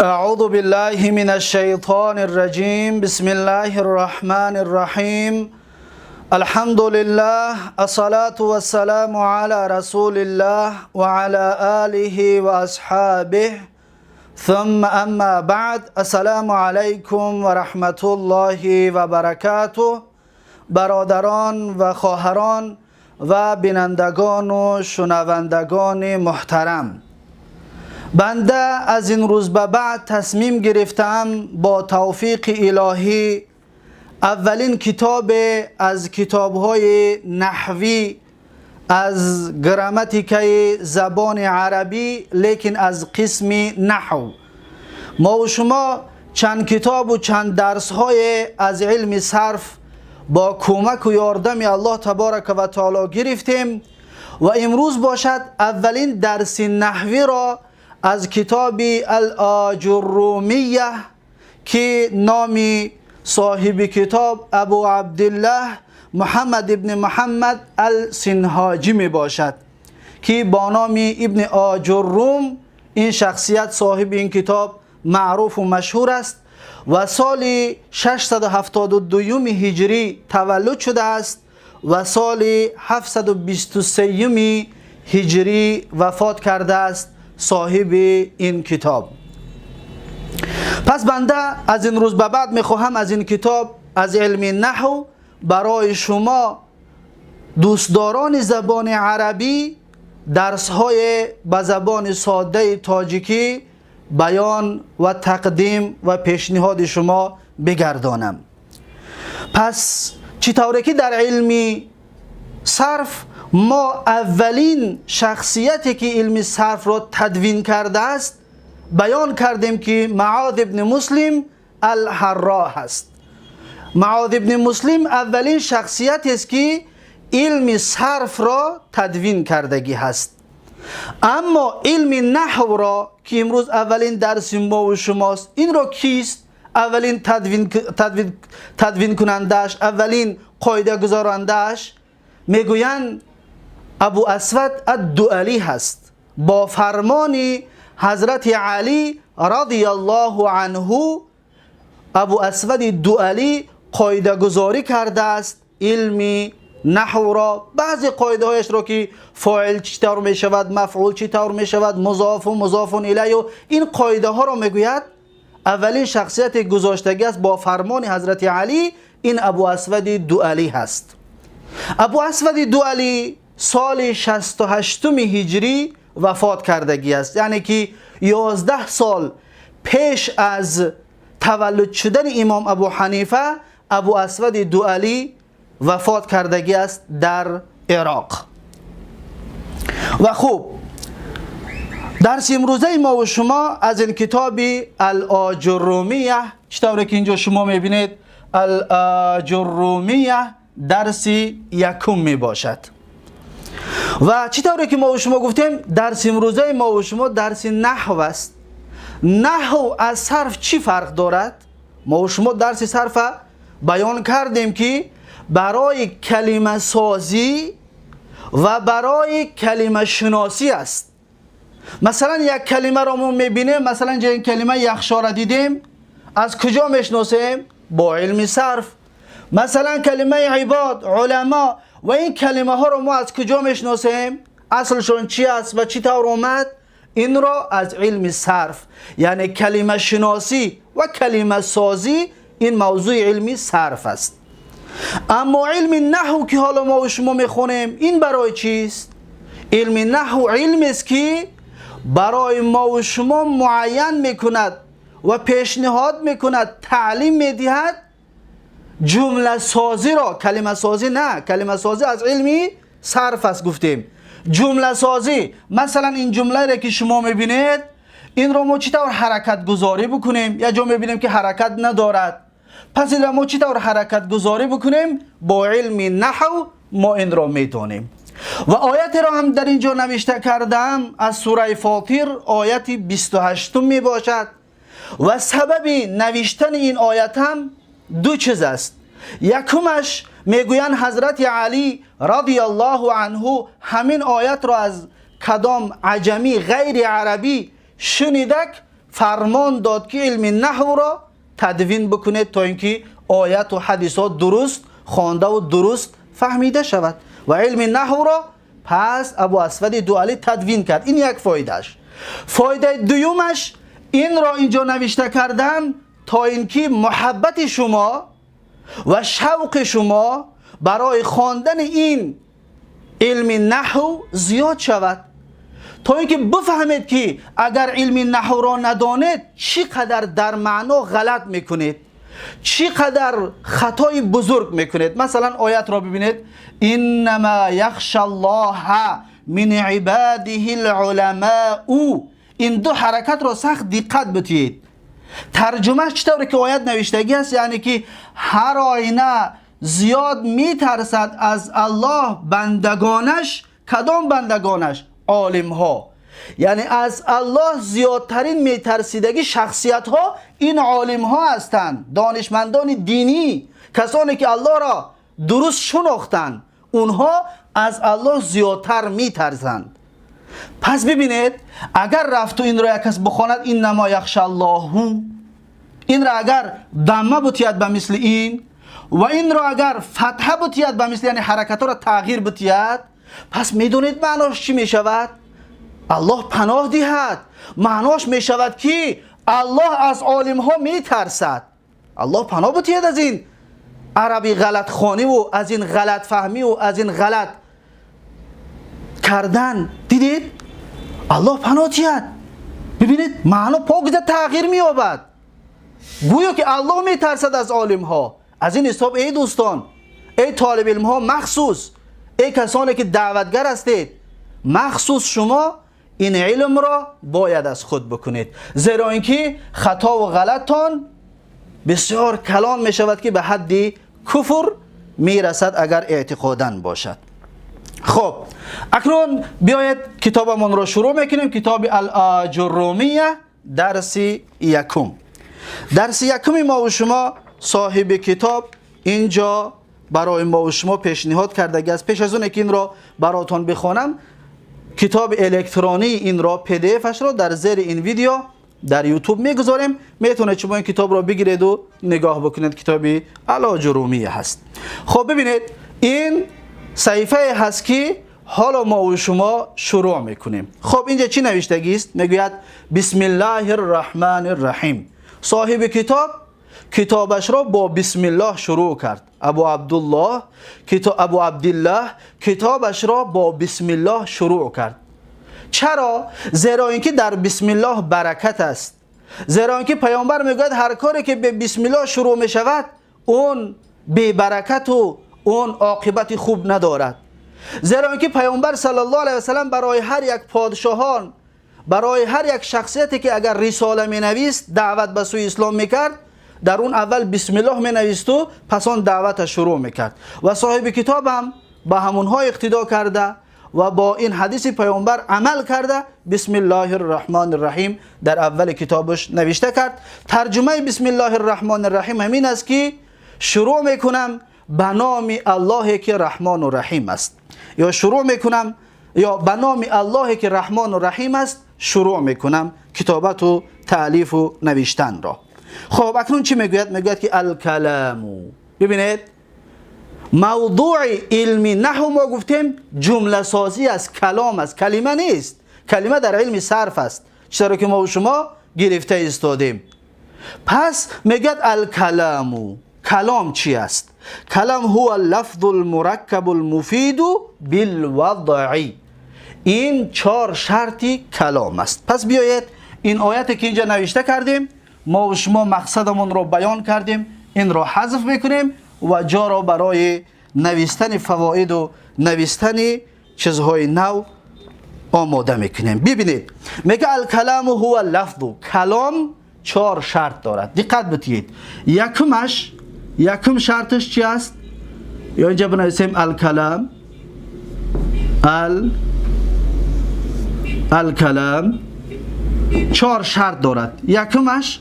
أعوذ بالله من الشيطان الرجيم. بسم الله الرحمن الرحيم. الحمد لله، الصلاة والسلام على رسول الله وعلى آله وأصحابه، ثم أما بعد. السلام عليكم ورحمة الله وبركاته. برادران و خواهران و بینندگان و شنوندگان محترم، بنده از این روز به بعد تصمیم گرفتم با توفیق الهی اولین کتاب از کتاب‌های نحوی، از گراماتیکای زبان عربی، لیکن از قسم نحو. ما و شما چند کتاب و چند درس‌های از علم صرف با کمک و یاردم الله تبارک و تعالی گرفتیم و امروز باشد اولین درس نحوی را از کتاب الآجرومیه که نام صاحب کتاب ابو عبدالله محمد ابن محمد السنهاجی می باشد که با نام ابن آجروم این شخصیت صاحب این کتاب معروف و مشهور است و سال 672 هجری تولد شده است و سال 723 هجری وفات کرده است صاحب این کتاب. پس بنده از این روز به بعد میخواهم از این کتاب، از علم نحو، برای شما دوستداران زبان عربی درس‌های به زبان ساده تاجیکی بیان و تقدیم و پیشنهاد شما بگردانم. پس چطوری که در علم صرف ما اولین شخصیتی که علم صرف را تدوین کرده است بیان کردیم که معاذ ابن مسلم الحرا هست. معاذ ابن مسلم اولین شخصیت است که علم صرف را تدوین کردگی هست. اما علم نحو را که امروز اولین درس ما و شماست، این را کیست؟ اولین تدوین کنندش، اولین قاعده گذارندش میگویند ابو اسود الدؤلی هست. با فرمان حضرت علی رضی الله عنه ابو اسود دؤلی قاعده گذاری کرده است علم نحو را. بعضی قاعده هایش را که فاعل چطور می شود، مفعول چطور می شود، مضاف و مضاف الیه، این قاعده ها را میگوید اولین شخصیت گذاشتگی است با فرمان حضرت علی، این ابو اسود دؤلی هست. ابو اسود دؤلی سال 68 هجری وفات کردگی است، یعنی که 11 سال پیش از تولد شدن امام ابو حنیفه ابو اسود دؤلی وفات کردگی است در عراق. و خوب، درس امروزه ما و شما از این کتاب الآجرومیه، چطوری که اینجا شما میبینید الآجرومیه، درس یکم می باشد. و چطوری که ما و شما گفتیم درس امروزه ما و شما درس نحو است. نحو از صرف چی فرق دارد؟ ما و شما درس صرف بیان کردیم که برای کلمه سازی و برای کلمه شناسی است. مثلا یک کلمه را ما میبینیم، مثلا اینجا این کلمه یخشا را دیدیم، از کجا میشناسیم؟ با علم صرف. مثلا کلمه عباد، علما، و این کلمه ها رو ما از کجا میشناسیم؟ اصلشون چی است و چی طور اومد؟ این را از علم صرف، یعنی کلمه شناسی و کلمه سازی، این موضوع علمی صرف است. اما علم نحو که حالا ما و شما میخونیم، این برای چیست؟ علم نحو علم است که برای ما و شما معین میکند و پیشنهاد میکند، تعلیم میدهد جمله سازی را، کلمه سازی نه، کلمه سازی از علمی صرف است گفتیم. جمله سازی، مثلا این جمله را که شما میبینید، این را ما چطور حرکت گذاری بکنیم؟ یا جا میبینیم که حرکت ندارد، پس این را ما چطور حرکت گذاری بکنیم؟ با علم نحو ما این را میدانیم. و آیت را هم در اینجا نوشته کردم از سوره فاطر، آیت 28 می باشد. و سبب نوشتن این آیت هم دو چیز است. یکمش میگویند حضرت علی رضی الله عنه همین آیت را از کدام عجمی غیر عربی شنیدک фармон дод ки илми наҳвро тадвин бикунед, то инки оят ва ҳадисҳо дуруст хонда ва дуруст фаҳмида шавад. Ва илми наҳвро пас Абу Асвади Дуалӣ тадвин кард. Ин як фоидааш. Фоидаи дуюмаш, инро инҷо навишта кардан, то инки муҳаббати шумо ва шавқи шумо барои хондани ин илми наҳв зиёд шавад, то инки бифаҳмед, ки агар илми наҳвро надонед, чӣ қадар дар маъно ғалат мекунед, чӣ қадар хатои бузург мекунед. Масалан, оятро бибинед: «Иннама яхшаллоҳа мин ибадиҳил уламау». Ин ду ҳаракатро сахт диққат битиед. Тарҷумааш чӣ тавре ки оят навиштагӣ аст, яъне ки ҳар оина зиёд метарсад аз Аллоҳ бандагонаш. Кадом бандагонаш? Олимҳо. Яъне аз Аллоҳ зиёдтарин метарсидагӣ шахсиятҳо ин олимҳо ҳастанд, донишмандони динӣ, касоне ки Аллоҳро дуруст шунохтанд, онҳо аз Аллоҳ зиёдтар метарсанд. Пас бибинед, агар рафту инро як кас бихонад «иннамо яхшаллоҳу», инро агар дамма бутият ба мисли ин, ва инро агар фатҳа бутият ба мисли, яъне ҳаракатҳоро тағйир бутият, пас медонед, маънош чӣ мешавад? Аллоҳ паноҳ диҳад, маънош мешавад, ки Аллоҳ аз олимҳо метарсад. Аллоҳ паноҳ бутият аз ин араби ғалатхониву аз ин ғалатфаҳмиву аз ин ғалат кардан. Дидед, Аллоҳ паноҳ диҳад. Бибинед, маъно покиза тағйир меёбад, гӯё ки Аллоҳ метарсад аз олимҳо. Аз ин ҳисоб, эй дӯстон, эй толибилмҳо, махсус эй касоне ки даъватгар ҳастед, махсус шумо ин илмро бояд аз худ бикунед, зеро ин ки хатову ғалаттон бисёр калон мешавад, ки ба ҳадди куфр мерасад, агар эътиқодан бошад. Хуб, акнун биёед, китобамонро шурӯъ мекунем. Китоби Ал-Оҷуррумия, дарси якум. Дарси якуми мо ва шумо, соҳиби китоб инҷо барои мо ва шумо пешниҳод кардагӣ аст. Пеш аз оне ки инро баротон бихонам, китоби электронии инро, PDF-ашро дар зери ин видео дар Ютуб мегузорем. Метавонед шумо ин китобро бигиреду нигоҳ бикунед. Китоби Алоҷурумия ҳаст. Хуб, бибинед, ин саҳифае ҳаст, ки ҳоло мо ва шумо шурӯъ мекунем. Хуб, инҷа чӣ навиштагист? Мегӯяд: «Бисмиллаҳи рраҳмани рраҳим». Соҳиби китоб китобашро бо бисмиллоҳ шурӯъ кард. Абу Абдуллоҳ, Абу Абдиллаҳ китобашро бо бисмиллоҳ шурӯъ кард. Чаро? Зеро ин ки дар бисмиллоҳ баракат аст, зеро ин ки паёмбар мегӯяд, ҳар коре ки бе бисмиллоҳ шурӯъ мешавад, он бебаракату он оқибати хуб надорад. Зеро ин ки паёмбар саллаллоҳу алайҳи васаллам барои ҳар як подшоҳон, барои ҳар як шахсияте ки агар рисола менавист, даъват ба сӯи ислом мекард, дар он аввал бисмиллоҳ менависту пас он даъвата шурӯъ мекард. Ва соҳиби китобам ба ҳамонҳо иқтидо карда ва бо ин ҳадиси паёмбар амал карда, «Бисмиллоҳи рраҳмони рраҳим» дар аввали китобаш навишта кард. Тарҷумаи «Бисмиллоҳи рраҳмони рраҳим» ҳамин аст, ки шурӯъ мекунам ба номи Аллоҳе ки Раҳмону Раҳим аст, ё шурӯъ мекунам, ё ба номи Аллоҳе ки Раҳмону Раҳим аст шурӯъ мекунам китобату таълифу навиштанро. Хуб, акнун чӣ мегӯяд? Мегӯяд, ки «Алкаламу». Бибинед, мавдуи илми наҳв, мо гуфтем, ҷумласозӣ аст, калом аст, калима нест. Калима дар илми сарф аст, чизаро ки мо шумо гирифта истодем. Пас мегӯяд: «Алкаламу». Калом чи аст? «Калам ҳува лафзу лмураккабу лмуфиду билвадъи». Ин чор шарти калом аст. Пас биёед, ин ояте ки инҷа навишта кардем, мо шумо мақсадамонро баён кардем, инро ҳазф мекунем ва ҷоро барои навистани фавоиду навистани чизҳои нав омода мекунем. Бибинед, мега: «Алкаламу ҳува лафзу». Калом чор шарт дорад. Диққат битиед. Якумаш, якум шарташ чи аст? Ё инҷа бинависем: алкалам, алкалам чор шарт дорад. Якумаш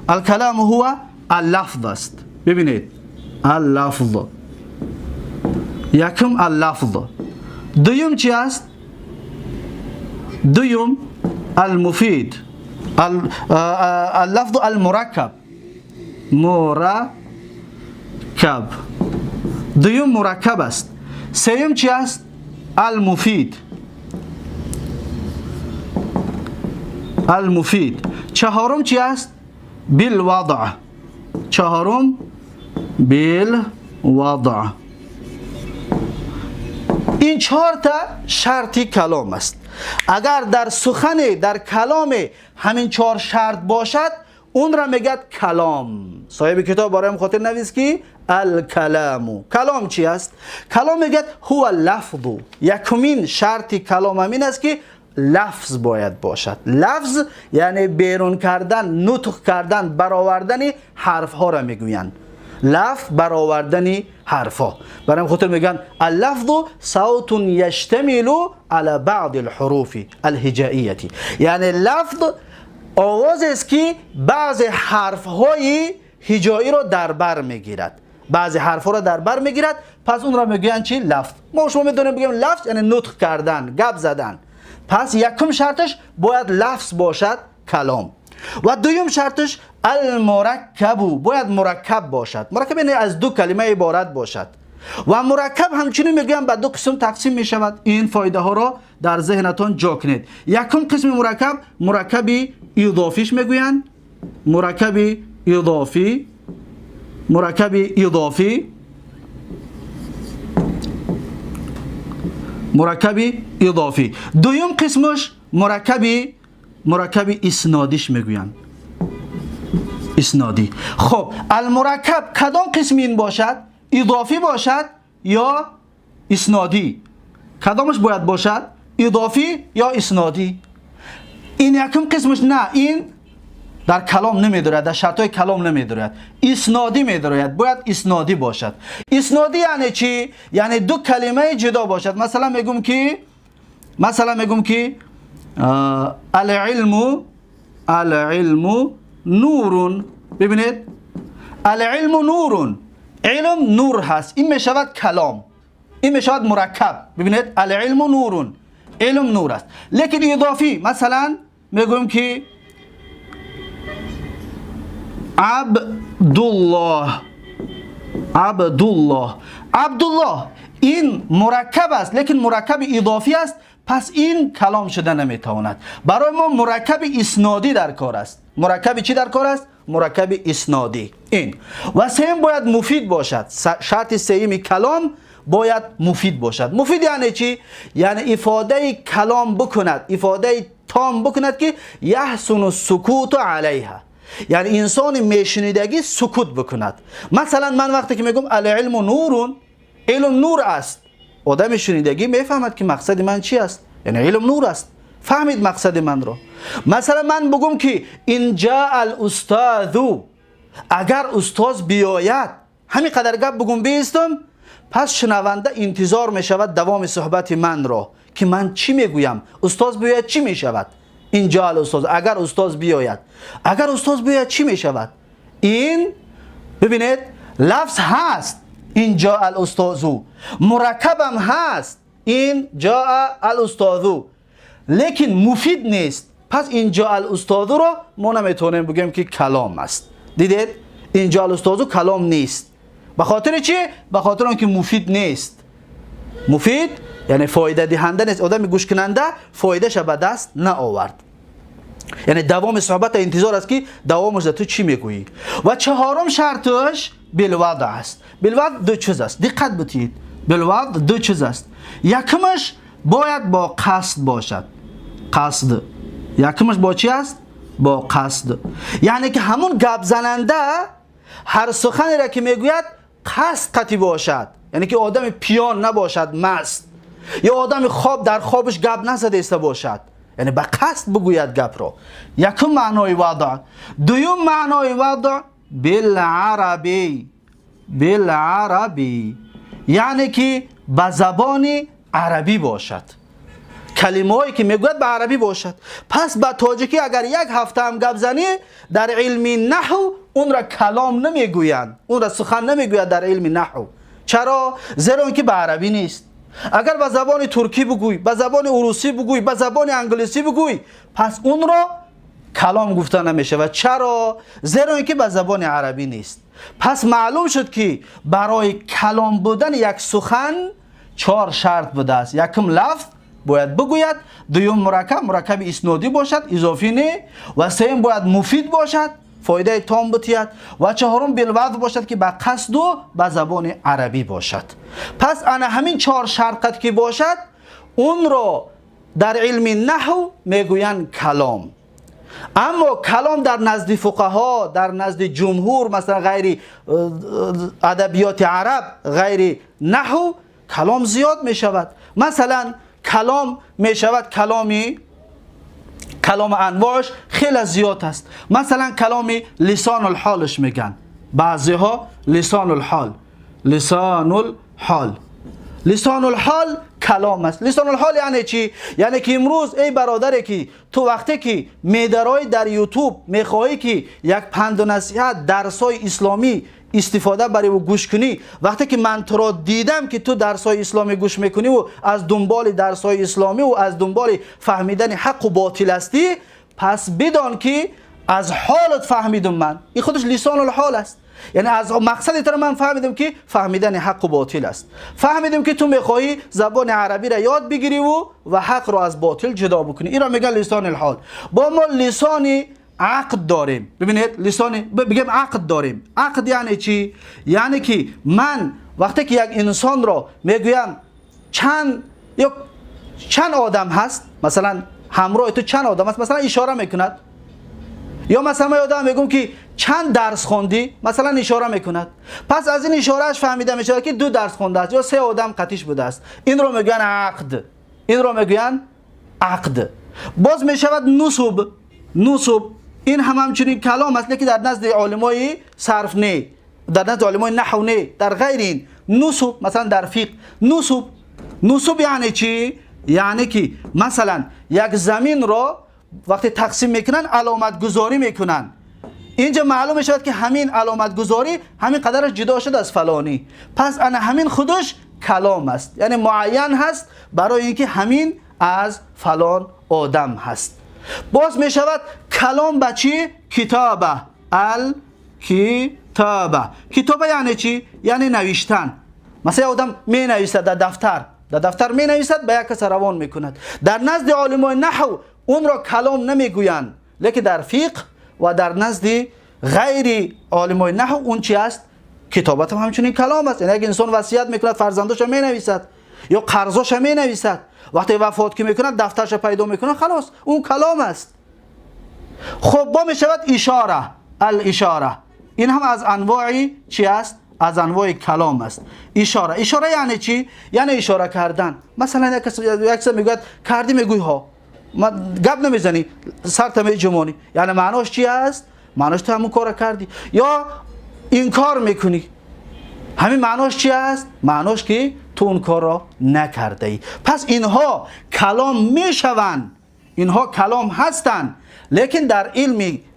«Алкаламу ҳува аллафз» аст. Бибинед, аллафз, якум аллафз. Дуюм чи аст? Дуюм алмуфид, اللفظ المرکب، مرکب. دوم مرکب است. سوم چی است؟ المفید، المفید. چهارم چی است؟ بالوضع. چهارم بالوضع. این چهار تا شرطی کلام است. اگر در سخن، در کلام همین چهار شرط باشد، اون را میگد کلام. صاحب کتاب برایم خاطر نویس که الکلام. کلام چی است؟ کلام میگد هو اللفظ. یکمین شرط کلام همین است که لفظ باید باشد. لفظ یعنی بیرون کردن، نطق کردن، برآوردن حرف ها را میگویند. لفظ برآوردن حرف ها. برای خاطر میگن اللفظ صوت یشتمل على بعض الحروف الهجائیه. یعنی لفظ آواز است که بعض حرف های هجایی را در بر میگیرد، بعضی حرف ها را در بر میگیرد، پس اون را میگویند چی؟ لفظ. ما شما میدونیم بگیم لفظ یعنی نطق کردن، گپ زدن. پس یکم شرطش باید لفظ باشد، کلام. و دوم شرطش المرکب، باید مرکب باشد. مرکب یعنی از دو کلمه عبارت باشد. و مرکب همچنین میگم به دو قسم تقسیم میشود. این فایده ها را در ذهنتان جا کنید. یکم قسم مرکب، مرکب اضافیش میگویند، مرکب اضافی، مرکب اضافی، مرکب اضافی. دوم قسمش مرکب اسنادیش میگویند، اسنادی. خب المرکب کدام قسم این باشد؟ اضافی باشد یا اسنادی؟ کدامش باید باشد؟ اضافی یا اسنادی؟ این یکم قسمش نه، این در کلام نمیدارد، در شرطهای کلام نمیدارد، اسنادی میدارد، باید اسنادی باشد. اسنادی یعنی چی؟ یعنی دو کلمه جدا باشد. مثلا میگم که العلم، العلم نور. ببینید العلم نور، علم نور هست، این میشود کلام، این میشود مرکب. ببینید العلم نور، علم نور است. لیکن اضافی مثلا میگویم که عبدالله، عبدالله، عبدالله، این مرکب است لیکن مرکب اضافی است، پس این کلام شده نمیتواند. برای ما مرکب اسنادی در کار است. مرکب چی در کار است؟ مرکب اسنادی. این و سیم باید مفید باشد. شرط سیم کلام باید مفید باشد. مفید یعنی چی؟ یعنی افاده کلام بکند، افاده تام بکند که یحسن السکوت علیها، یعنی انسان میشنیدگی سکوت بکند. مثلا من وقتی که میگم العلم نور، علم نور است، آدم شنیدگی میفهمد که مقصد من چی است، یعنی علم نور است، فهمید مقصد من را. مثلا من بگم که این جاء الاستاذ، اگر استاد بیاید، همین قدر گپ بگم بیستم، پس شنونده انتظار میشود دوام صحبت من را که من چی میگویم، استاد بیاید چی میشود. این جاء الاستاذ، اگر استاد بیاید، اگر استاد بیاید چی میشود. این ببینید لفظ هست، این جاء الاستاذ، مرکبم هست، این جاء الاستاذ، لیکن مفید نیست. پس این جاء الاستاذ رو ما نمیتونیم بگیم که کلام است. دیدید این جاء الاستاذ کلام نیست. به خاطر چی؟ به خاطر آنکه مفید نیست. مفید یعنی فایده دهنده نیست. آدم گوش کننده فایده ش به دست نآورد. یعنی دوام صحبت انتظار است که دوامش تو چی میگویی. و چهارم شرطش بالوضع است. بالوضع دو چیز است، دقت بتید. بالوضع دو چیز است. یکمش باید با قصد باشد. قصد یکمش با چی است؟ با قصد. یعنی که همون گپ زننده هر سخنی را که میگوید قصد قطعی باشد، یعنی که آدم پیان نباشد، مست، یا آدم خواب در خوابش گپ نزده ایسته باشد، یعنی به قصد بگوید گپ را. یکم معنای وضع. دوم معنای وضع بالعربی، بالعربی یعنی که به زبان عربی باشد، کلمه‌هایی که میگوید به عربی باشد. پس به تاجیکی اگر یک هفته هم گپ زنی، در علم نحو اون را کلام نمیگویند، اون را سخن نمیگوید در علم نحو. چرا؟ زیرا اینکه به عربی نیست. اگر به زبان ترکی بگوی، به زبان روسی بگوی، به زبان انگلیسی بگوی، پس اون را کلام گفته نمیشه. و چرا؟ زیرا اینکه به زبان عربی نیست. پس معلوم شد که برای کلام بودن یک سخن چهار شرط بوده است. یکم لفظ باید بگوید، دوم مرکب، مرکب اسنادی باشد، اضافی نه، و سوم باید مفید باشد، فایده تام بتید، و چهارم بالوضع باشد که به قصد و به زبان عربی باشد. پس انا همین چهار شرط که باشد اون را در علم نحو میگویند کلام. اما کلام در نزد فقها، در نزد جمهور، مثلا غیر ادبیات عرب، غیر نحو، کلام زیاد می شود. مثلا کلام می شود کلام انواعش خیلی زیاد است. مثلا کلام لسان الحالش میگن بعضی ها، لسان الحال، لسان الحال، لسان الحال کلام است. لسان الحال یعنی چی؟ یعنی که امروز ای برادره که تو وقتی که میدرای در یوتیوب میخواهی که یک پند و نصیحت، درسای اسلامی استفاده بری و گوش کنی، وقتی که من تو را دیدم که تو درسای اسلامی گوش میکنی و از دنبال درسای اسلامی و از دنبال فهمیدن حق و باطل هستی، پس بدان که از حالت فهمیدم من. این خودش لسان الحال است. یعنی از مقصد تو من فهمیدم که فهمیدن حق و باطل است. فهمیدم که تو میخواهی زبان عربی را یاد بگیری و حق را از باطل جدا بکنی. این را میگن لسان الحال. با ما لسان عقد داریم. ببینید لسان بگیم عقد داریم. عقد یعنی چی؟ یعنی که من وقتی که یک انسان را میگویم چند یا چند آدم هست، مثلا همراه تو چند آدم هست، مثلا اشاره میکند. یا مثلا من آدم میگم که چند درس خوندی، مثلا اشاره میکند. پس از این اشارهش فهمیده میشه که دو درس خونده است یا سه آدم قطیش بوده است. این رو میگن عقد. این رو میگن عقد. باز میشود نصب. نصب این هم همچنین کلام است، که در نزد علمای صرف نه، در نزد علمای نحو نه، در غیر این نصب، مثلا در فقه نصب. نصب یعنی چی؟ یعنی که مثلا یک زمین را وقتی تقسیم میکنن علامت گذاری میکنن. اینجا معلوم میشود که همین علامت گذاری همین قدرش جدا شد از فلانی. پس انا همین خودش کلام است، یعنی معین هست برای اینکه همین از فلان آدم هست. باز میشود کلام به چی؟ کتابه. الکتابه. کتابه یعنی چی؟ یعنی نوشتن. مثلا آدم می نویسد در دفتر، در دفتر می نویسد، به یک کس روان میکند. در نزد علمای نحو اون را کلام نمیگویند، لیکن در فقه و در نزد غیر علمای نحو اون چی است؟ کتابت هم همچنین کلام است. یعنی اگه انسان وصیت میکند فرزندش می نویسد یا قرضاش می نویسد، وقتی وفات که میکند دفترش پیدا میکنه، خلاص اون کلام است. خب با میشود اشاره. الاشاره این هم از انواع چی است؟ از انواع کلام است. اشاره. اشاره یعنی چی؟ یعنی اشاره کردن. مثلا یک کس میگوید کردی، میگوی ها، ما گپ نمیزنی، سرت میجمونی، یعنی معناش چی است؟ معناش تو همون کار کردی. یا انکار میکنی، همین معناش چی است؟ معناش که تو اون کار را نکرده ای. پس اینها کلام میشوند، اینها کلام هستند، لیکن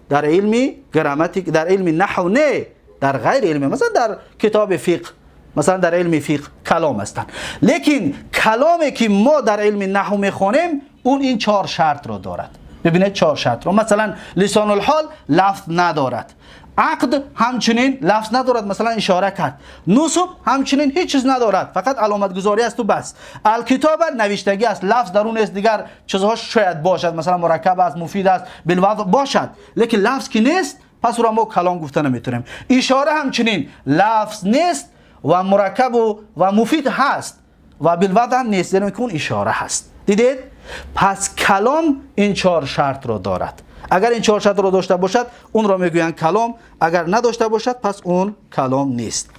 در علمی گراماتیک، در علم نحو نه، در غیر علمی، مثلا در کتاب فقه، مثلا در علم فقه کلام هستند. لیکن کلامی که ما در علم نحو میخوانیم اون این چهار شرط را دارد. ببینید چهار شرط را. مثلا لسان الحال لفظ ندارد، عقد همچنین لفظ ندارد، مثلا اشاره کرد. نصب همچنین هیچ چیز ندارد، فقط علامت گذاری است و بس. الکتاب نوشتگی است، لفظ در اون است، دیگر چیزها شاید باشد، مثلا مرکب است، مفید است، بالوضع باشد، لیکن لفظ که نیست، پس او را ما کلام گفته نمیتونیم. اشاره همچنین لفظ نیست و مرکب و مفید هست و بالوضع هم نیست، یعنی که اون اشاره هست. دیدید؟ پس کلام این چهار شرط را دارد. اگر این چهار شرط را داشته باشد اون را میگویند کلام، اگر نداشته باشد پس اون کلام نیست.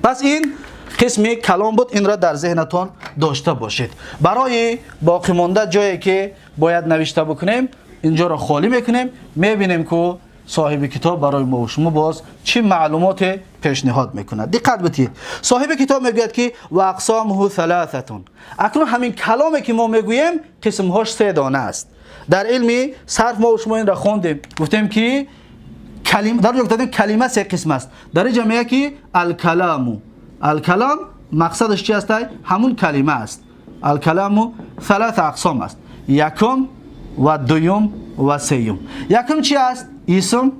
پس این قسم کلام بود، این را در ذهنتان داشته باشید. برای باقی مانده جایی که باید نوشته بکنیم اینجا را خالی میکنیم، میبینیم که صاحب کتاب برای ما و شما باز چه معلومات پیشنهاد میکند. دقت بدید، صاحب کتاب میگوید که و اقسامه ثلاثه. اکنون همین کلامی که ما میگوییم قسمهاش سه دانه است. در علم صرف ما و شما این را خواندیم، گفتیم که کلمه در گفتیم کلمه سه قسم است. در اینجا میگه که الکلام، الکلام مقصدش چی است؟ همون کلمه است. الکلام ثلاث اقسام است. یکم و دوم و سیوم. یکم چی است؟ اسم.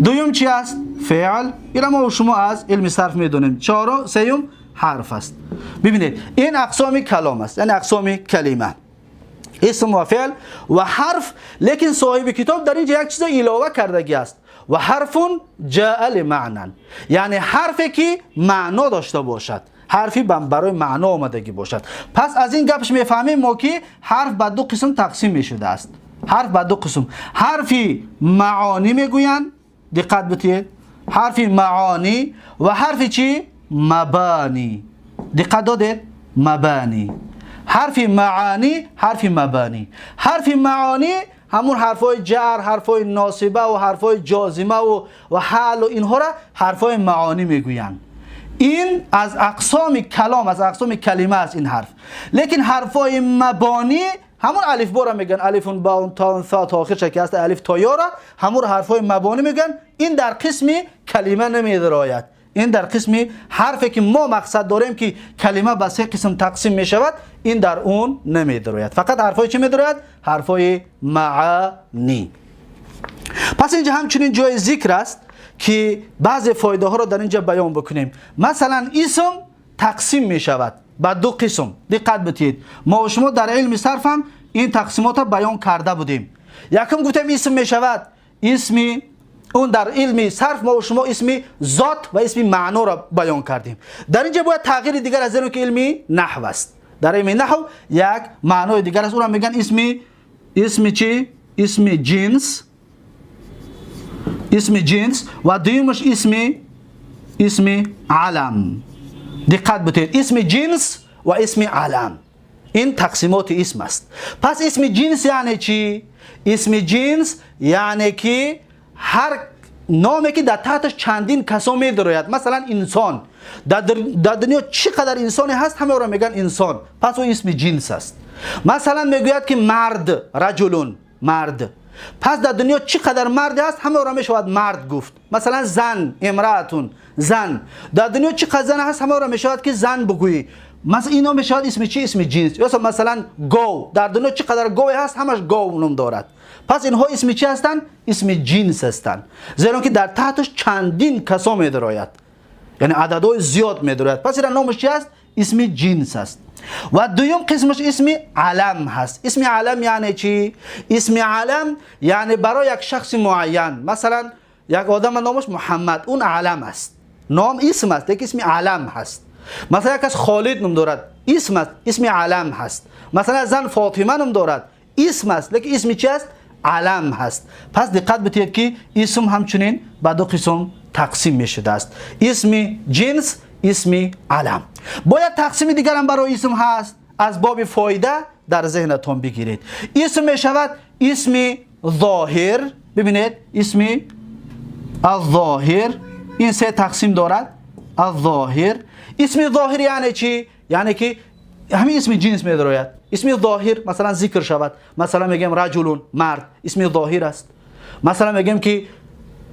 دوم چی است؟ فعل. این ما و شما از علم صرف میدونیم. چهارم، سیوم حرف است. ببینید این اقسام کلام است، یعنی اقسام کلمه، اسم و فعل و حرف. لیکن صاحب کتاب در اینجا یک چیز علاوه کردگی است: و حرف جاء لمعنى، یعنی حرفی که معنا داشته باشد، حرفی برای معنا آمدگی باشد. پس از این گپش میفهمیم ما که حرف به دو قسم تقسیم میشده است. حرف به دو قسم، حرفی معانی میگویند، دقت بتید، حرف معانی و حرف چی؟ مبانی. دقت دادید؟ مبانی. حرف معانی، حرف مبانی. حرف معانی همون حرفای جر، حرفای ناصبه و حرفای جازمه و حال و اینها را حرفای معانی میگویند. این از اقسام کلام، از اقسام کلمه است این حرف. لیکن حرفای مبانی همون الف با را میگن، الف با تا ثا تا آخر که است، الف تا یا را همون حرفای مبانی میگن. این در قسم کلمه نمیدراید. این در قسم حرفی که ما مقصد داریم که کلمه به سه قسم تقسیم میشود، این در اون نمیدراید. فقط حرفای چی میدراید؟ حرفای معانی. پس اینجا همچنین جای ذکر است که بعضی فایده ها را در اینجا بیان بکنیم. مثلا اسم تقسیم می شود به دو قسم. دقت بتید، ما و شما در علم صرف هم این تقسیمات را بیان کرده بودیم. یکم گفتیم اسم می شود اسمی، اون در علم صرف ما و شما اسم ذات و اسم معنا را بیان کردیم. در اینجا باید تغییر دیگر از که علمی نحو است. در علم نحو یک معنای دیگر است، اون را میگن اسم چی؟ اسم جنس، اسم جنس. و دویمش اسم علم. دقت بتید، اسم جنس و اسم علم، این تقسیمات اسم است. پس اسم جنس یعنی چی؟ اسم جنس یعنی که هر نامی که در تحتش چندین کسا میدروید. مثلا انسان، در دنیا چقدر انسانی هست همه را میگن انسان، پس او اسم جنس است. مثلا میگوید که مرد، رجلون، مرد، پس در دنیا چقدر مرد هست همه را میشود مرد گفت. مثلا زن، امرأتون، زن، در دنیا چقدر زن هست همه را میشود که زن بگویی. مثلا اینا میشود اسم چی؟ اسم جنس. یا مثلا گاو، در دنیا چقدر گاو هست همش گاو نام دارد. پس اینها اسم چی هستند؟ اسم جنس هستند، زیرا که در تحتش چندین کسا میدراید، یعنی عددهای زیاد میدراید. پس این نامش چی است؟ اسم جنس است. و دوم قسمش اسم علم هست. اسم علم یعنی چی؟ اسم علم یعنی برای یک شخص معین. مثلا یک آدم نامش محمد، اون علم است، نام اسم است، یک اسم علم هست. مثلا یک از خالد نام دارد، اسم است، اسم علم هست. مثلا زن فاطمه نام دارد، اسم است، لیکن اسم چی است؟ علم هست. پس دقت بتید که اسم همچنین به دو قسم تقسیم می شده است: اسم جنس، اسم علم. باید تقسیم دیگر هم برای اسم هست، از باب فایده در ذهنتان بگیرید. اسم می شود اسم ظاهر. ببینید اسم الظاهر، این سه تقسیم دارد. الظاهر، اسم ظاهر یعنی چی؟ یعنی که همین اسم جنس می دراید. اسم ظاهر مثلا ذکر شود، مثلا میگیم رجلون، مرد، اسم ظاهر است. مثلا میگیم که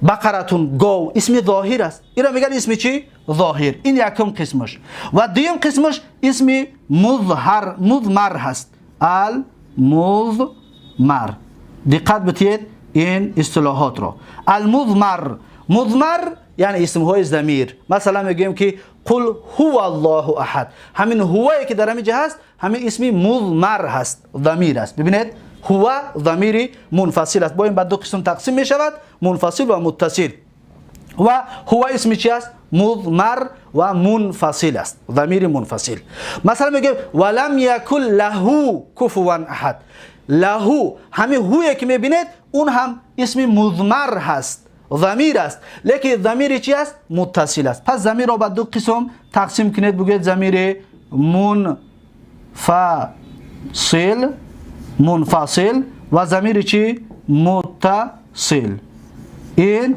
بقرتون، گاو، اسم ظاهر است. این را میگن اسم چی؟ ظاهر. این یکم قسمش. و دوم قسمش اسم مظهر، مضمر هست، المضمر. دقت بتید این اصطلاحات را. المضمر، مضمر یعنی اسم های ضمیر. مثلا میگیم که قل هو الله احد، همین هوایی که در همینجا هست همین اسم مضمر هست، ضمیر است. ببینید هو ضمیر منفصل است، با این به دو قسم تقسیم می شود، منفصل و متصل. و هو اسم چی است؟ مضمر و منفصل است، ضمیر منفصل. مثلا میگه ولم یکن له کفوا احد. له، همین هویی که میبینید اون هم اسم مضمر هست، ضمیر است، لیکن ضمیر چی است؟ متصل است. پس ضمیر را به دو قسم تقسیم کنید، بگوید ضمیر منفصل، منفصل و ضمیر چی؟ متصل. این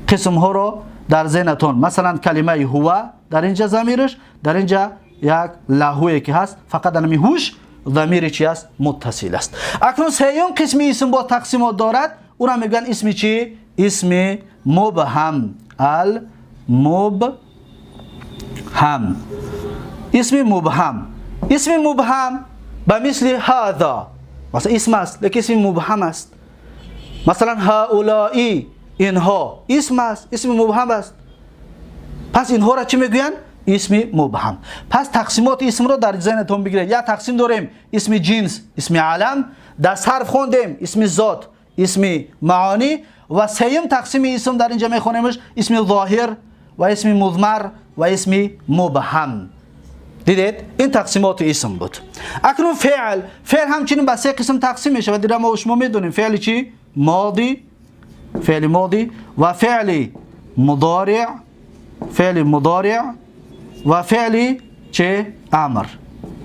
قسم ها رو در ذهنتون، مثلا کلمه هو در اینجا ضمیرش، در اینجا یک لهوی که هست، فقط همی هوش ضمیر چی است؟ متصل است. اکنون سیوم قسم اسم با تقسیمات دارد، او را میگن اسم چی؟ اسم مبهم، المبهم. اسم مبهم، اسم مبهم به مثل هذا، مثلا اسم است لیکن اسم مبهم است. مثلا هؤلاء، اینها اسم است، اسم مبهم است. پس اینها را چی میگویند؟ اسم مبهم. پس تقسیمات اسم را در ذهنتون بگیرید. یا تقسیم داریم اسم جنس، اسم علم، در صرف خوندیم اسم ذات، اسم معانی، و سیم تقسیم اسم در اینجا میخونیمش اسم ظاهر و اسم مضمر و اسم مبهم. دیدید؟ این تقسیمات اسم بود. اکنون فعل، فعل همچنین به سه قسم تقسیم میشه و دیگه ما شما میدونیم فعل چی؟ ماضی، فعل ماضی و فعل مضارع، فعل مضارع و فعل چه؟ امر،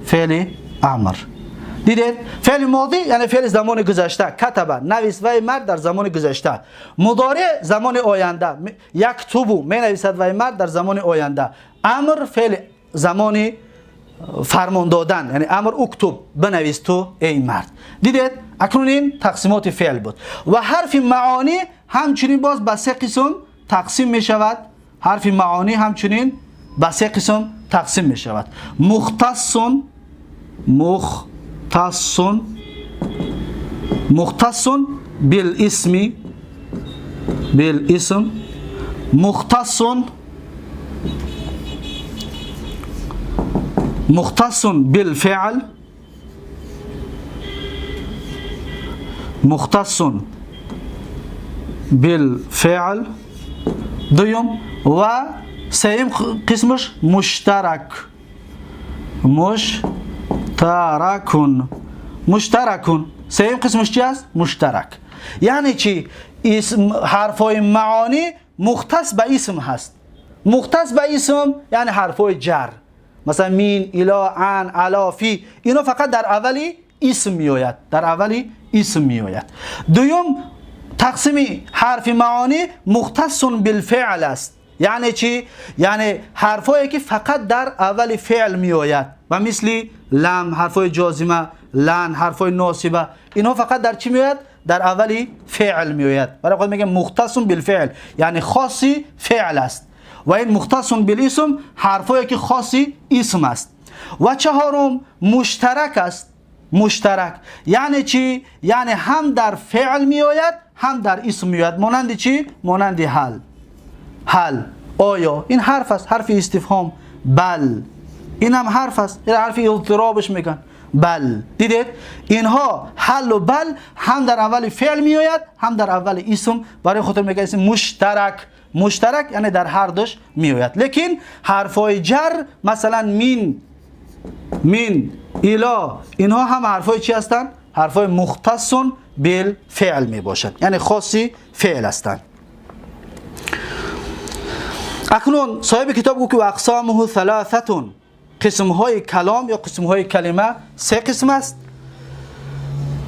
فعل امر. دیدید؟ فعل ماضی یعنی فعل زمان گذشته، کتب نویس وی مرد در زمان گذشته. مضارع زمان آینده، یکتبو می نویسد وی مرد در زمان آینده. امر فعل زمان فرمان دادن، یعنی امر اکتب بنویس تو ای مرد. دیدید؟ اکنون این تقسیمات فعل بود. و حرف معانی همچنین باز به سه قسم تقسیم می شود. حرف معانی همچنین به سه قسم تقسیم می شود. مختص، مختص، مختص بالاسم، بالاسم، مختص، مختص بالفعل، مختص بالفعل دوم، و سیم قسمش مشترک، مشترکون، مشترکون. سیم قسمش چی است؟ مشترک. یعنی چی؟ اسم، حرفای معانی مختص به اسم هست. مختص به اسم یعنی حرفای جر، مثلا مین، الا، عن، علا، فی، اینا فقط در اولی اسم میآید، در اولی اسم میآید. دوم تقسیم حرف معانی مختص بالفعل است. یعنی چی؟ یعنی حرفایی که فقط در اول فعل میآید و مثل لم، حرفای جازمه، لن، حرفای ناصبه، اینها فقط در چی میآید؟ در اول فعل میآید. برای خود میگه مختص بالفعل، یعنی خاصی فعل است. و این مختص بالاسم حرفایی که خاصی اسم است. و چهارم مشترک است. مشترک یعنی چی؟ یعنی هم در فعل میآید هم در اسم میآید. مانند چی؟ مانند هل، هل، آیا، این حرف است، حرف استفهام. بل، این هم حرف است، این حرف اضطرابش میگن، بل. دیدید؟ اینها هل و بل هم در اول فعل میآید هم در اول اسم. برای خاطر میگه اسم مشترک. مشترک یعنی در هر دوش میآید. لیکن حرفای جر مثلا مین، مین، الا، اینها هم حرفای چی هستند؟ حرفای مختص بالفعل می باشند، یعنی خاصی فعل هستند. اکنون صاحب کتاب گفت که اقسامه ثلاثه، قسم های کلام یا قسم های کلمه سه قسم است.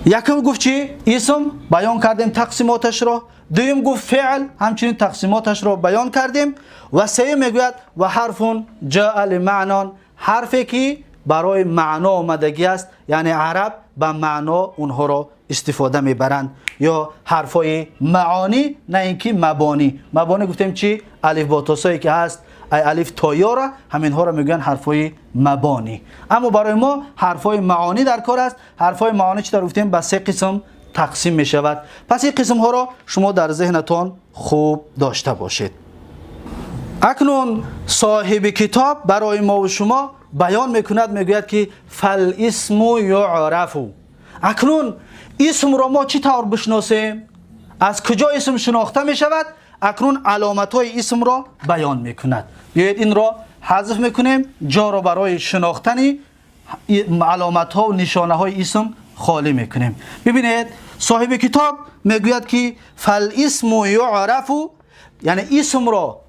یکم گفت چی؟ اسم، بیان کردیم تقسیماتش را. دوم گفت فعل، همچنین تقسیماتش را بیان کردیم. و سه میگوید و حرف جاء لمعنى، حرفی که برای معنا آمدگی است، یعنی عرب به معنا اونها را استفاده میبرند، یا حرفای معانی، نه اینکه مبانی. مبانی گفتیم چی؟ الف با تاسایی که هست، ای الف تا یا را، همینها را میگن حرفای مبانی. اما برای ما حرفای معانی در کار است. حرفای معانی چی در گفتیم؟ به سه قسم تقسیم می شود. پس این قسم ها را شما در ذهنتان خوب داشته باشید. اکنون صاحب کتاب برای ما و شما بیان میکند، میگوید که فالاسم یعرف. اکنون اسم را ما چی طور بشناسیم؟ از کجا اسم شناخته می شود؟ اکنون علامت های اسم را بیان میکند. بیایید این را حذف میکنیم، جا را برای شناختن علامت ها و نشانه های اسم خالی میکنیم. ببینید صاحب کتاب میگوید که فالاسم یعرف، یعنی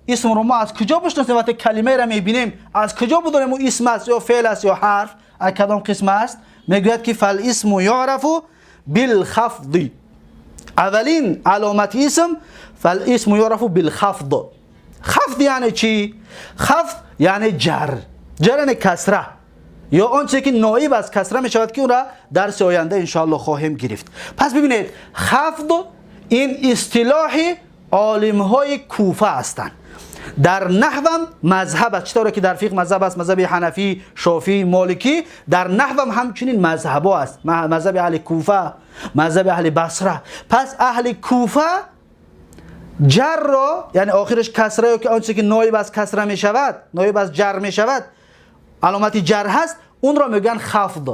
اسم را ما از کجا بشناسیم؟ وقتی کلمه را میبینیم از کجا بدونیم او اسم است یا فعل است یا حرف، از کدام قسم است؟ میگوید که فالاسم یعرف بالخفض. اولین علامت اسم فالاسم یعرف بالخفض. خفض یعنی چی؟ خفض یعنی جر، جر یعنی کسره، یا آنچه که نایب از کسره می شود که اون را درس آینده انشاءالله خواهیم گرفت. پس ببینید خفض این اصطلاح عالم های کوفه هستند. در نحو هم مذهب است. چطوره که در فقه مذهب است، مذهب حنفی، شافعی، مالکی، در نحو هم همچنین مذهب است. مذهب اهل کوفه، مذهب اهل بصره. پس اهل کوفه جر را، یعنی آخرش کسره یا که آنچه که نایب از کسره می شود، نایب از جر می شود، علامت جر هست، اون را میگن خفض.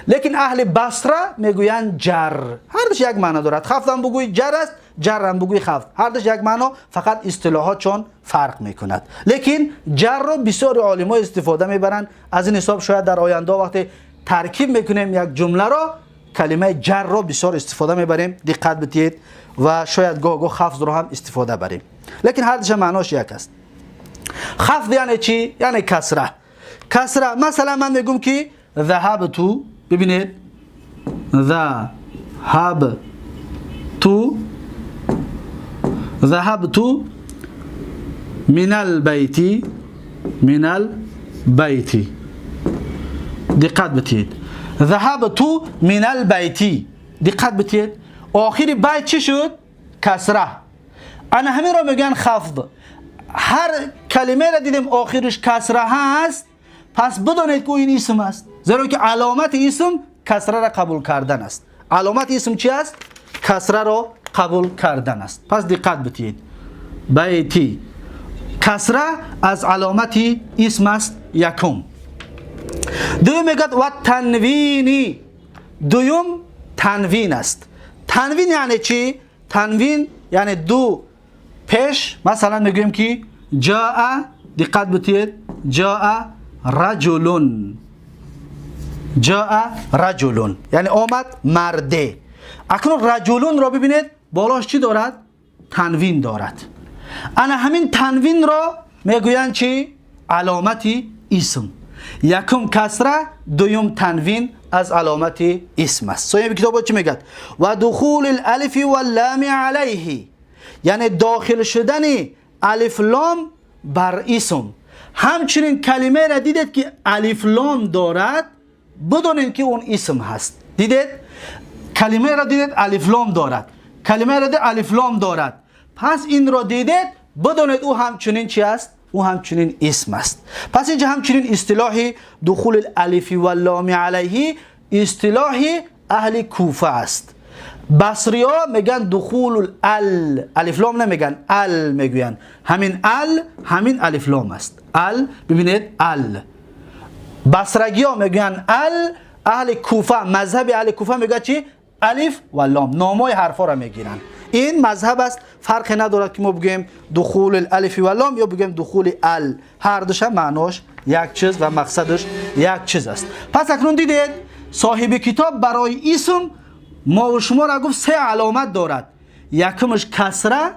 لیکن اهل بصره میگویند جر. هر دوش یک معنا دارد. خفض هم بگوی جر است، جر هم بگوی خفض، هر دوش یک معنا، فقط اصطلاحات چون فرق میکند. لیکن جر را بسیار عالم‌ها استفاده میبرند. از این حساب شاید در آینده وقتی ترکیب میکنیم یک جمله را، کلمه جر را بسیار استفاده میبریم، دقت بدید، و شاید گاه گاه خفض را هم استفاده بریم، لیکن هر دوش معناش یک است. خفض یعنی چی؟ یعنی کسره. کسره مثلا من میگم که ذهبت، ببینید ذهبت، ذهبت من البيت، من البيت. دقت بدید، ذهبت من البيت. دقت بدید، آخر بیت چی شد؟ کسره. انا همین را میگن خفض. هر کلمه را دیدیم آخرش کسره هست، پس بدانید که این اسم است، زیرا که علامت اسم کسره را قبول کردن است. علامت اسم چی است؟ کسره را قبول کردن است. پس دقت بدید، بیتی کسره از علامت اسم است. یکم. دوم میگد و تنوینی. دوم تنوین است. تنوین یعنی چی؟ تنوین یعنی دو پیش. مثلا میگویم که جاء، دقت بدید، جاء رجلون، جاء رجلون یعنی آمد مرده. اکنون رجلون را ببینید بالاش چی دارد؟ تنوین دارد. انا همین تنوین را میگویند چی؟ علامت اسم. یکم کسره، دوم تنوین از علامت اسم است. صاحب کتاب چی میگد؟ و دخول الالف واللام علیه، یعنی داخل شدن الف لام بر اسم. همچنین کلمه را دیدید که الف لام دارد، بدونید که اون اسم هست. دیدید کلمه را دیدید الف لام دارد، کلمه را دیدید الف لام دارد، پس این را دیدید بدونید او همچنین چی است؟ او همچنین اسم است. پس اینجا همچنین اصطلاح دخول الالف واللام علیه اصطلاح اهل کوفه است. بصری ها میگن دخول ال، الف لام نمیگن، ال میگوین. همین ال همین الف لام است. ال، ببینید ال. بصرگی ها میگن ال، اهل کوفه، مذهب اهل کوفه میگه چی؟ الف و لام، نامای حرفا را میگیرن. این مذهب است، فرق ندارد که ما بگیم دخول الالف و لام یا بگیم دخول ال، هر دوش معناش یک چیز و مقصدش یک چیز است. پس اکنون دیدید صاحب کتاب برای اسم ما و شما را گفت سه علامت دارد. یکمش کسره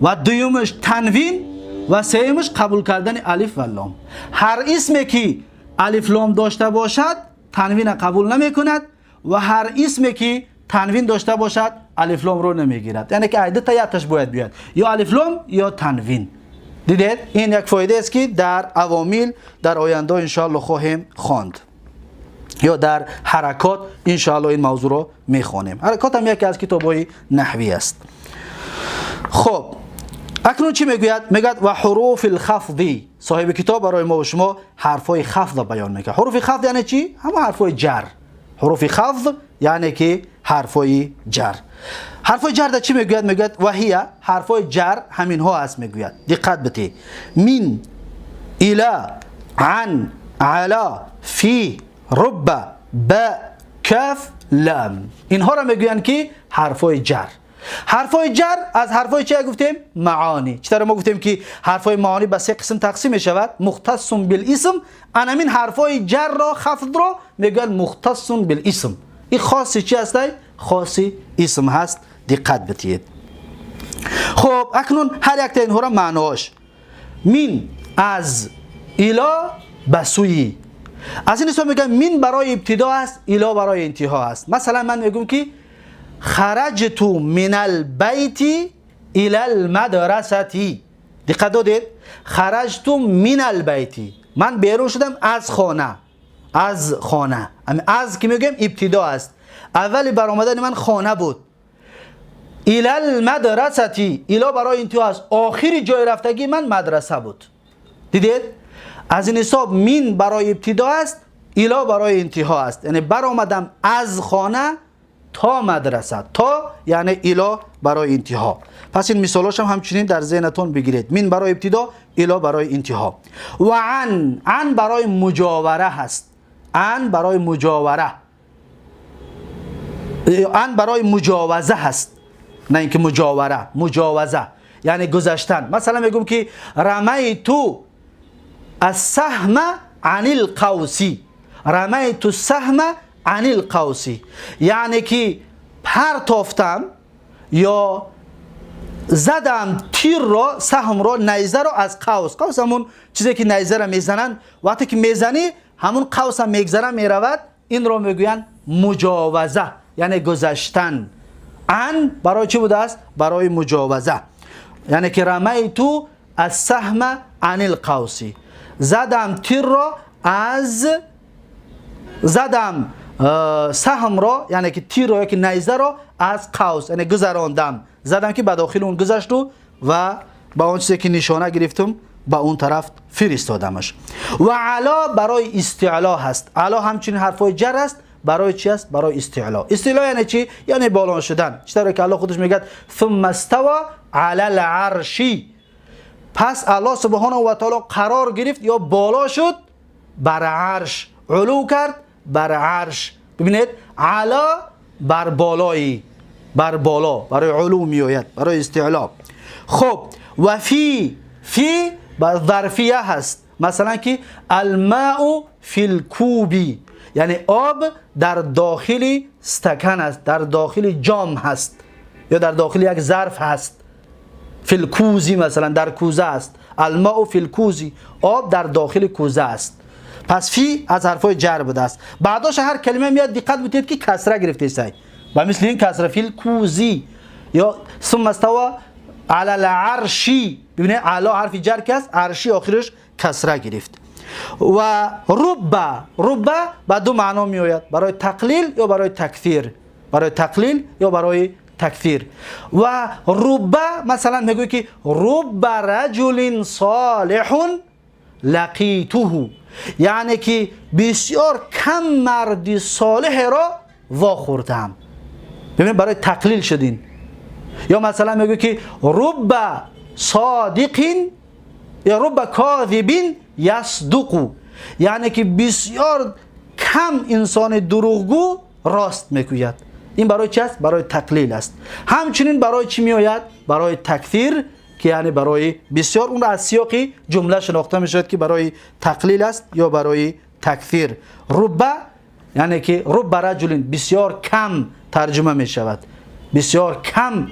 و دومش تنوین و سومش قبول کردن الف و لام. هر اسمی که الف لام داشته باشد تنوین قبول نمی کند و هر اسمی که تنوین داشته باشد الف لام رو نمیگیرد. یعنی که عدت یکش باید بیاد، یا الف لام یا تنوین. دیدید این یک فایده است که در عوامل در آینده ان شاء الله خواهیم خواند، یا در حرکات ان شاء الله این موضوع رو میخوانیم. حرکات هم یکی از کتاب‌های نحوی است. خب اکنون چی میگوید؟ میگوید و حروف الخفض. صاحب کتاب برای ما و شما حرفای خفض بیان میکنه. حروف خفض یعنی چی؟ همه حرفای جر. حروف خفض یعنی که حرفای جر. حرفای جر در چی میگوید؟ میگوید و هی حرفای جر همین ها است. میگوید دقت بده، من، الی، عن، علی، فی، رب، با، کاف، لام. اینها را میگویند که حرفای جر. حرفای جر از حرفای چی گفتیم؟ معانی. چطور ما گفتیم که حرفای معانی به سه قسم تقسیم می شود؟ مختص بالاسم. انامین حرفای جر را، خفض را میگن مختص بالاسم. این خاصی چی هست؟ خاصی اسم هست. دقت بدید. خب اکنون هر یک تا اینها را معناش. من از، الی به سوی. از این حساب میگم من برای ابتدا است، الی برای انتها است. مثلا من میگم که خرجت من البیت الى المدرسه. دقت دادید؟ خرجت من البیت، من بیرون شدم از خانه. از خانه، از که میگم ابتدا است. اول برآمدن من خانه بود. إلى المدرسة، إلى برای انتها است. آخری جای رفتگی من مدرسه بود. دیدید؟ از این حساب من برای ابتدا است، إلى برای انتها است. یعنی برآمدم از خانه تا مدرسه، تا یعنی إلى برای انتها. پس این مثالاش هم همچنین در ذهنتون بگیرید. من برای ابتدا، إلى برای انتها. و عن، عن برای مجاوره هست. عن برای مجاوره، عن برای مجاوزه هست، نه اینکه مجاوره، مجاوزه یعنی گذشتن. مثلا میگم که رمیت السهم عن القوس، رمیت السهم عن القوس، یعنی که پرتافتم یا زدم تیر را، سهم را، نیزه را از قوس. قوس همون چیزی که نیزه را میزنن، وقتی که میزنی همون قوس هم میگذره میرود، این را میگوین مجاوزه، یعنی گذشتن. عن برای چی بوده است؟ برای مجاوزه، یعنی که رمیت السهم عن القوس، زدم تیر را از، زدم سهم را، یعنی که تیر را یا که نیزه را از قوس، یعنی گذراندم، زدم که به داخل اون گذشت و با اون چیزی که نشانه گرفتم به اون طرف فرستادمش. و علی برای استعلا هست. علی همچنین حرفای جر است. برای چی است؟ برای استعلا. استعلا یعنی چی؟ یعنی بالا شدن. چطور که الله خودش میگه ثم استوى علی العرش، پس الله سبحانه و تعالی قرار گرفت یا بالا شد بر عرش، علو کرد بر عرش. ببینید علی بر بالایی، بر بالا، برای علو میآید، برای استعلا. خب و فی، فی بر ظرفیه هست. مثلا که الماء فی الکوب، یعنی آب در داخل استکان است، در داخل جام هست یا در داخل یک ظرف هست. فی الکوزی مثلا در کوزه است. الماء فی الکوزی، آب در داخل کوزه است. پس فی از حرفای جر بوده است. بعداش هر کلمه میاد دقت بدید که کسره گرفته است و مثل این کسره فی الکوزی یا ثم استوى علی العرش. ببینید علی حرف جر که است، عرشی آخرش کسره گرفت. و رب، رب به دو معنا میآید، برای تقلیل یا برای تکثیر، برای تقلیل یا برای تکثیر. و رب مثلا میگوی که رب رجل صالح لقیته، یعنی که بسیار کم مرد صالح را واخوردم. ببینید برای تقلیل شدین. یا مثلا میگه که رب صادق یا رب کاذب یصدق، یعنی که بسیار کم انسان دروغگو راست میگوید. این برای چی است؟ برای تقلیل است. همچنین برای چی میآید؟ برای تکثیر، که یعنی برای بسیار. اون از سیاق جمله شناخته میشود که برای تقلیل است یا برای تکثیر. رب یعنی که رب رجل بسیار کم ترجمه میشود، بسیار کم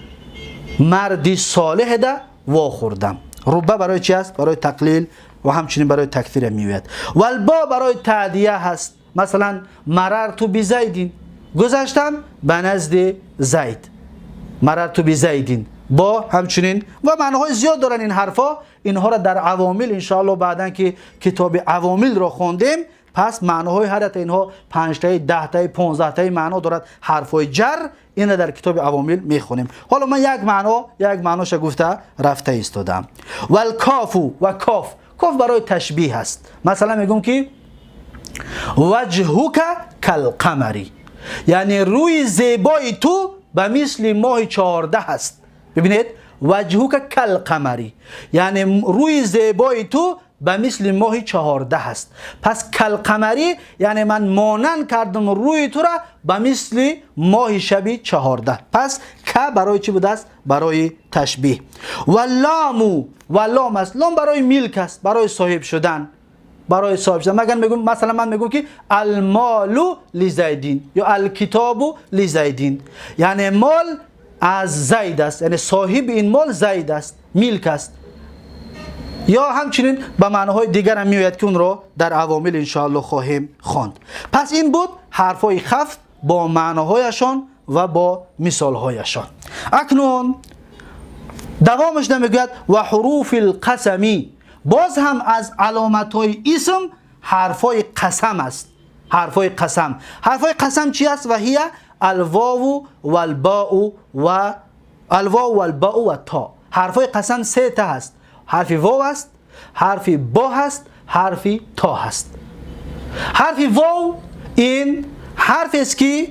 مردی صالح ده واخوردم. رب برای چی است؟ برای تقلیل و همچنین برای تکثیر میآید. والبا برای تعدیه هست. مثلا مررت بزیدین، گذشتم به نزد زید، مررت بزیدین. با همچنین و معناهای زیاد دارن این حرفا. اینها را در عوامل انشاءالله بعدن که کتاب عوامل را خواندیم، پس معناهای هر تا اینها 5 تا 10 تا 15 تا معنا دارد حرفای جر، این را در کتاب عوامل میخونیم. حالا من یک معنا، یک معناش گفته رفته ایستادم. والکاف و کاف، کاف برای تشبیه است. مثلا میگم که وجهک کالقمری، یعنی روی زیبای تو به مثل ماه 14 است. ببینید وجهک کالقمری، یعنی روی زیبای تو به مثل ماه 14 است. پس کالقمری یعنی من مانند کردم روی تو را به مثل ماه شب 14. پس ک برای چی بوده است؟ برای تشبیه. و لام، و لام است. لام برای ملک است، برای صاحب شدن، برای صاحب شدن. مگر میگم مثلا من میگم که المال لزیدین یا الکتاب لزیدین، یعنی مال از زید است، یعنی صاحب این مال زید است، ملک است. یا همچنین به معناهای دیگر هم میآید که اون را در عوامل انشاءالله خواهیم خواند. پس این بود حرفای خفض با معناهایشان و با مثالهایشان. اکنون دوامش نمیگوید و حروف القسمی، باز هم از علامتهای اسم حرفای قسم است. حرفای قسم، حرفای قسم چی است؟ و هي الواو والباء و الواو والباء والتاء. حرفای قسم سه تا هست. حرف واو است، حرف با هست، حرف تا هست. حرف واو این حرف است که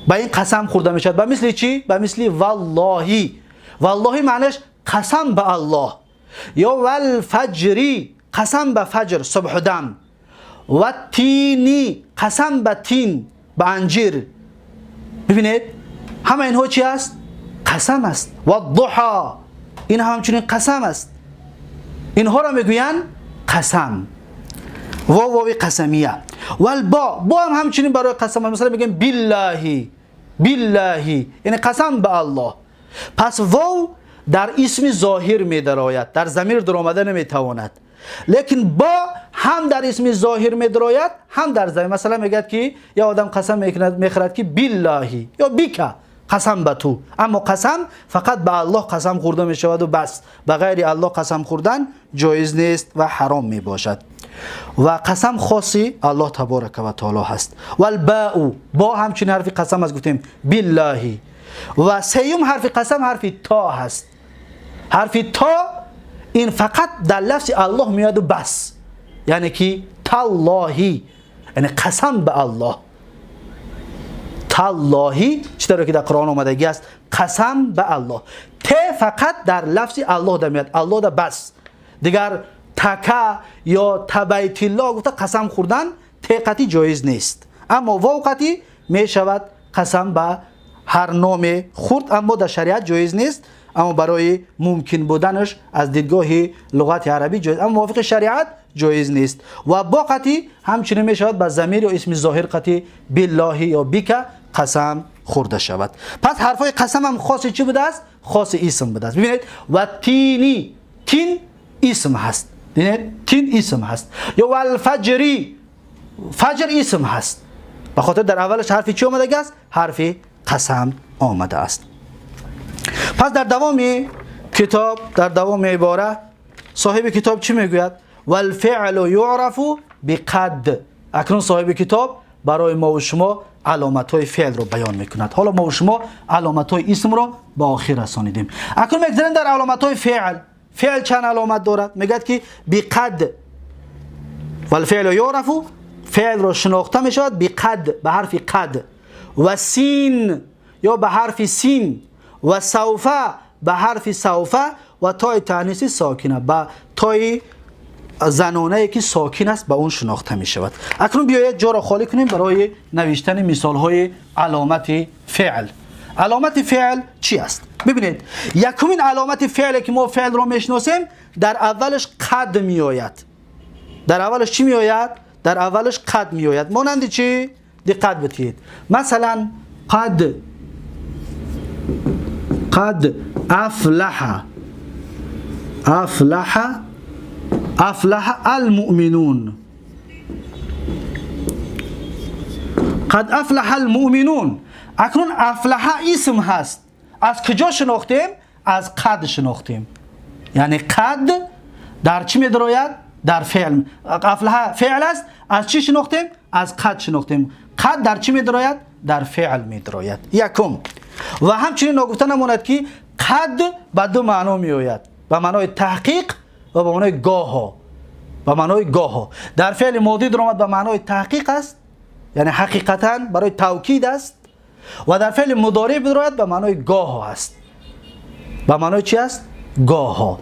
با این قسم خورده میشد. با مثل چی؟ با مثل واللهی. واللهی معنیش قسم به الله، یا والفجری قسم به فجر صبح دم، و تینی قسم به تین به انجیر. ببینید همه اینها چی است؟ قسم است. و الضحی این همچنین قسم است. اینها را میگویند قسم. واو واوی قسمیه. والبا با هم همچنین برای قسم. مثلا میگیم باللهی، باللهی یعنی قسم به الله. پس واو در اسم ظاهر میدراید، در ضمیر در آمده نمیتواند. لیکن با هم در اسم ظاهر میدراید هم در ضمیر. مثلا میگه که یا آدم قسم میکند میخورد که باللهی یا بیکا قسم به تو، اما قسم فقط به الله قسم خورده میشود و بس. به غیر الله قسم خوردن جایز نیست و حرام میباشد. و قسم خاصی الله تبارک و تعالی هست. والباء با همچنین حرف قسم است، گفتیم باللهی. و سیوم حرف قسم حرف تا هست. حرف تا این فقط در لفظ الله میاد و بس، یعنی که تاللهی یعنی قسم به الله. تاللهی چطور که در قرآن آمدگی است، قسم به الله. ت فقط در لفظ الله در میاد، الله در بس. دیگر تکا یا تبیت الله گفته قسم خوردن ت قطعی جایز نیست، اما واو قطعی می شود قسم به هر نام خورد، اما در شریعت جایز نیست. اما برای ممکن بودنش از دیدگاه لغت عربی جایز، اما موافق شریعت جایز نیست. و با قطعی همچنین می شود به ضمیر یا اسم ظاهر قطعی بالله یا بیک قسم خورده شود. پس حرفای قسم هم خاص چی بوده است؟ خاص اسم بوده است. ببینید و تینی، تین اسم هست. ببینید تین اسم هست. یا والفجری، فجر اسم هست. به خاطر در اولش حرف چی آمده است؟ حرف قسم آمده است. پس در دوام کتاب، در دوام عباره صاحب کتاب چی میگوید؟ والفعل یعرف بقد. اکنون صاحب کتاب برای ما و شما علامت های فعل رو بیان میکند. حالا ما و شما علامت های اسم رو به آخر رسانیدیم. اکنون میگذریم در علامت های فعل. فعل چند علامت دارد؟ میگه که بقد. والفعل یعرف، فعل رو شناخته میشود بقد، به حرف قد، و سین یا به حرف سین، و سوف به حرف سوف، و تای تانیث ساکنه به تای زنانه که ساکن است به اون شناخته می شود. اکنون بیایید جا را خالی کنیم برای نوشتن مثال های علامت فعل. علامت فعل چی است؟ ببینید یکمین علامت فعل که ما فعل را میشناسیم در اولش قد می آید. در اولش چی می آید؟ در اولش قد می آید. مانند چی؟ دقت بدهید. مثلا قد، قد افلح، افلح، افلح المؤمنون. قد افلح المؤمنون. اکنون افلح اسم هست. از کجا شناختیم؟ از قد شناختیم. یعنی قد در چی میدراید؟ در فعل. افلح فعل است. از چی شناختیم؟ از قد شناختیم. قد در چی میدراید؟ در فعل میدراید. یکم. و همچنین ناگفته نماند که قد به دو معنا میآید، به معنای تحقیق و به معنای گاها. به معنای گاها در فعل ماضی در آمد به معنای تحقیق است، یعنی حقیقتا برای توکید است، و در فعل مضارع درآید به معنای گاها است. به معنای چی است؟ گاها.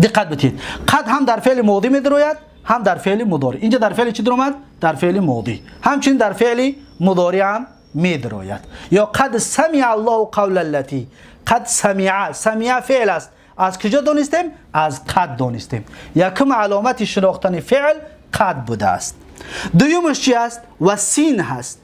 دقت بدهید، قد هم در فعل ماضی میدراید هم در فعل مضارع. اینجا در فعل چی درآمد؟ در فعل ماضی. همچنین در فعل مضارع هم میدراید. یا قد سمع الله قول التي. قد سمع، سمع فعل است. از کجا دانستیم؟ از قد دانستیم. یکم علامت شناختن فعل قد بوده است. دویمش چی است؟ و سین هست.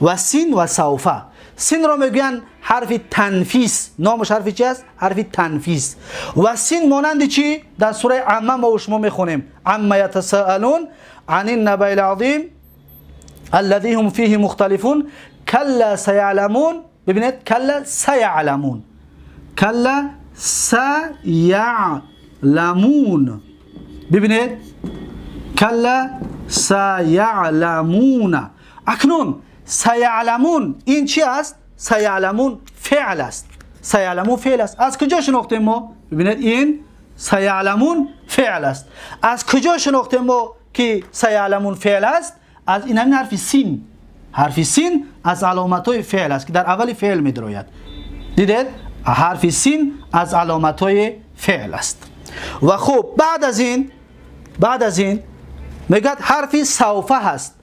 و سین و سوف. سین را میگویند حرف تنفیس. نامش حرف چی است؟ حرف تنفیس. و سین مانند چی؟ در سوره عمه ما و شما میخونیم، عم یتساءلون عن النبأ العظیم الذی هم فیه مختلفون کلا سیعلمون. ببینید کلا سیعلمون، کلا سیعلمون. ببینید کلا سیعلمون. اکنون سیعلمون این چی است؟ سیعلمون فعل است. سيعلمون فعل است. از کجا شناختیم ما؟ ببینید این سيعلمون فعل است. از کجا شناختیم ما که سيعلمون فعل است؟ از این همین حرف سین. حرف سین از علامت‌های فعل است که در اول فعل می‌دراید. دیدید؟ حرف سین از علامت‌های فعل است. و خب بعد از این میگه حرف سوف هست.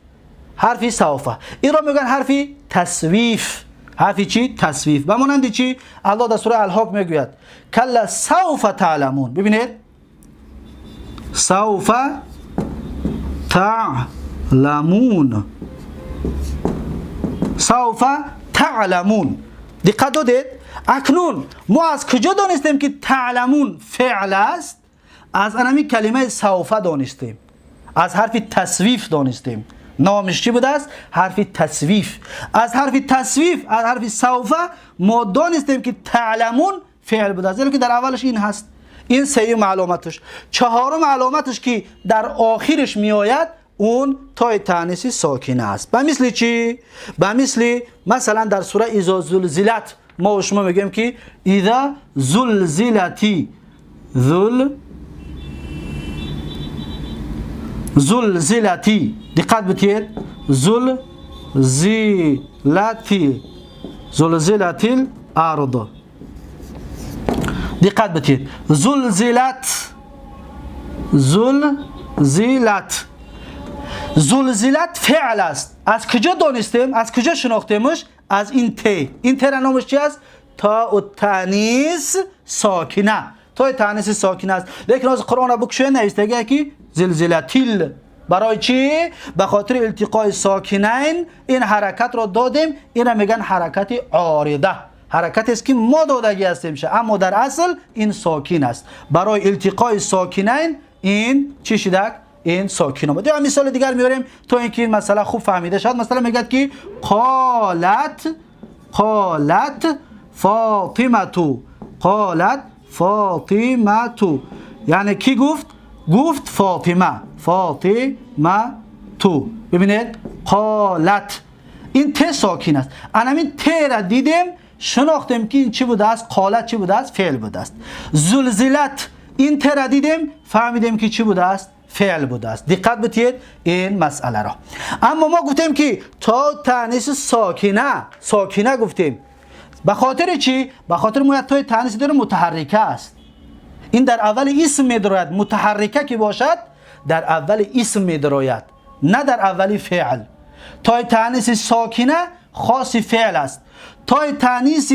حرف سوف این را میگن حرف تسویف. حرف چی؟ تسویف. به مانند چی؟ الله در سوره الحاق میگوید کلا سوف تعلمون. ببینید سوف تعلمون، سوف تعلمون. دقت دادید؟ اکنون ما از کجا دانستیم که تعلمون فعل است؟ از انمی کلمه سوف دانستیم، از حرف تسویف دانستیم. نامش چی بوده است؟ حرف تسویف. از حرف تسویف، از حرف سوف ما دانستیم که تعلمون فعل بوده است، زیرا که در اولش این هست. این سوم علامتش. چهارم علامتش که در آخرش میآید اون تای تانیث ساکنه است. به مثل چی؟ به مثل مثلا در سوره اذا زلزلت ما و شما میگیم که اذا زلزلتی، زلزلتی. دقت بتید، زلزلتی، زلزلت الارض. دقت بتید، زلزلت، زلزلت، زلزلت فعل است. از کجا دانستیم؟ از کجا شناختیمش؟ از این ت. این ت را نامش چی است؟ تا التانیث ساکنه. تا تانیث ساکنه است. لیکن از قرآن را بکشوی نوشته که زلزلتیل. برای چی؟ به خاطر التقای ساکنین این حرکت را دادیم. این را میگن حرکت عارضه. حرکت است که ما دادگی هستیم، اما در اصل این ساکن است. برای التقای ساکنین این چی شده؟ این ساکن آمد. یا مثال دیگر میاریم تا اینکه این مسئله خوب فهمیده شد. مثلا میگه که قالت، قالت فاطمه، قالت فاطمه. یعنی کی گفت؟ گفت فاطمه، فاطمه تو. ببینید قالت، این ت ساکن است. الان ت را دیدیم شناختیم که این چی بوده است؟ قالت چی بوده است؟ فعل بوده است. زلزلت، این ت را دیدیم فهمیدیم که چی بوده است؟ فعل بوده است. دقت بتید این مسئله را. اما ما گفتیم که تا تانیث ساکنه، ساکنه گفتیم به خاطر چی؟ به خاطر ما تا تانیث داره متحرکه است. این در اول اسم میدراید. متحرکه که باشد در اول اسم میدراید، نه در اول فعل. تا تانیث ساکنه خاص فعل است. تا تانیث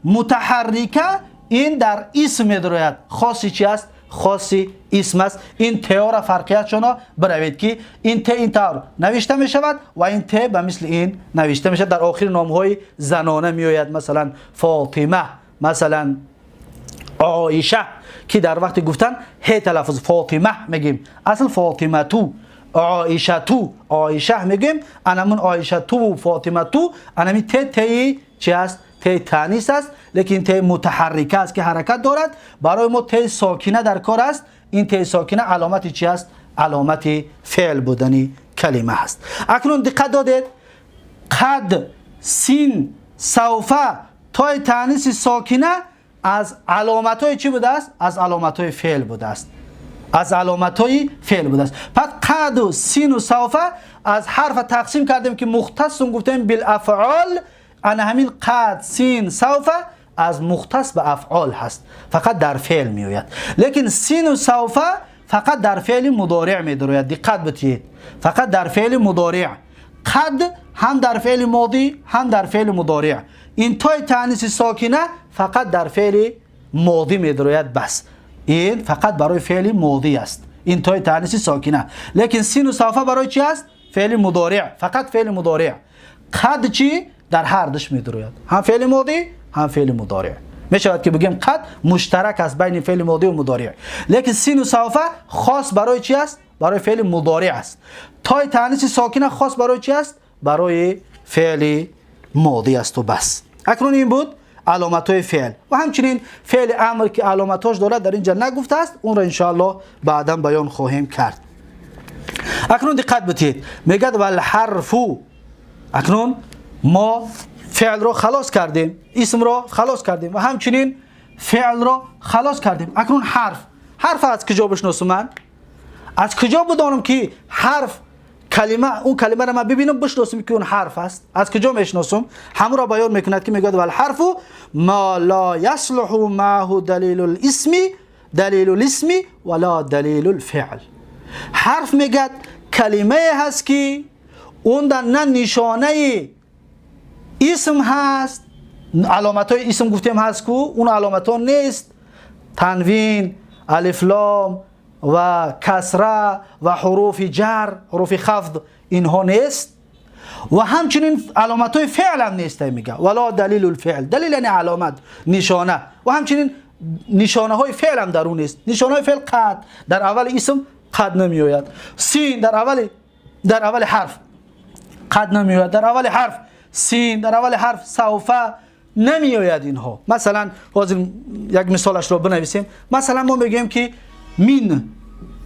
متحرکه این در اسم میدراید، خاص چی است؟ خاص اسم است. این ت را فرقیت شما بروید که این ت این طور نوشته می شود و این ت به مثل این نوشته می شود. در آخر نام های زنانه می آید، مثلا فاطمه، مثلا عایشه که در وقت گفتن ه تلفظ فاطمه میگیم، اصل فاطمه تو، عایشه تو، عایشه میگیم. انمون عایشه تو و فاطمه تو، انمی ت ت چی است؟ ت تانیث است، لیکن ت متحرکه است که حرکت دارد. برای ما ت ساکنه در کار است. این ت ساکنه علامت چی است؟ علامت فعل بودن کلمه است. اکنون دقت دادید قد، سین، سوف، تای تانیث ساکنه از علامت های چی بوده است؟ از علامت های فعل بوده است. از علامت های فعل بوده است. پس قد و سین و سوف از حرف تقسیم کردیم که مختص گفتیم بالافعال. انا همین قد، سین، سوف از مختص به افعال هست، فقط در فعل میآید. لیکن سین و سوف فقط در فعل مضارع میدروید. دقت بتید، فقط در فعل مضارع. قد هم در فعل ماضی هم در فعل مضارع. این تای تانیث ساکنه فقط در فعل ماضی میدروید بس. این فقط برای فعل ماضی است، این تای تانیث ساکنه. لیکن سین و سوف برای چی است؟ فعل مضارع، فقط فعل مضارع. قد چی؟ در هر دوش میدروید، هم فعل ماضی هم فعل مضارع. میشود که بگیم قد مشترک است بین فعل ماضی و مضارع. لیکن سین و سوف خاص برای چی است؟ برای فعل مضارع است. تای تانیث ساکنه خاص برای چی است؟ برای فعل ماضی است و بس. اکنون این بود علامت های فعل و همچنین فعل امر که علامتاش دارد در اینجا نگفته است، اون را انشاءالله بعدا بیان خواهیم کرد. اکنون دقت بتید، میگد والحرف. اکنون ما فعل رو خلاص کردیم، اسم رو خلاص کردیم و همچنین فعل رو خلاص کردیم. اکنون حرف، حرف از کجا بشناسم؟ من از کجا بدانم که حرف کلمه، اون کلمه را من ببینم بشناسم که اون حرف است؟ از کجا میشناسم؟ همون را بیان میکند که میگوید والحرف ما لا یصلح معه دلیل الاسم، دلیل الاسم ولا دلیل الفعل. حرف میگد کلمه هست که اون در نه نشانه اسم هست، علامت های اسم گفتیم هست کو اون علامت ها نیست، تنوین، الف لام و کسره و حروف جر، حروف خفض، اینها نیست و همچنین علامت های فعل هم نیست. میگه ولا دلیل الفعل، دلیل یعنی علامت، نشانه، و همچنین نشانه های فعل هم در اون نیست. نشانه های فعل قد در اول اسم قد نمیآید، سین در اول حرف قد نمیآید، در اول حرف سین، در اول حرف سوف نمیآید اینها. مثلا حاضر یک مثالش رو بنویسیم. مثلا ما میگیم که من،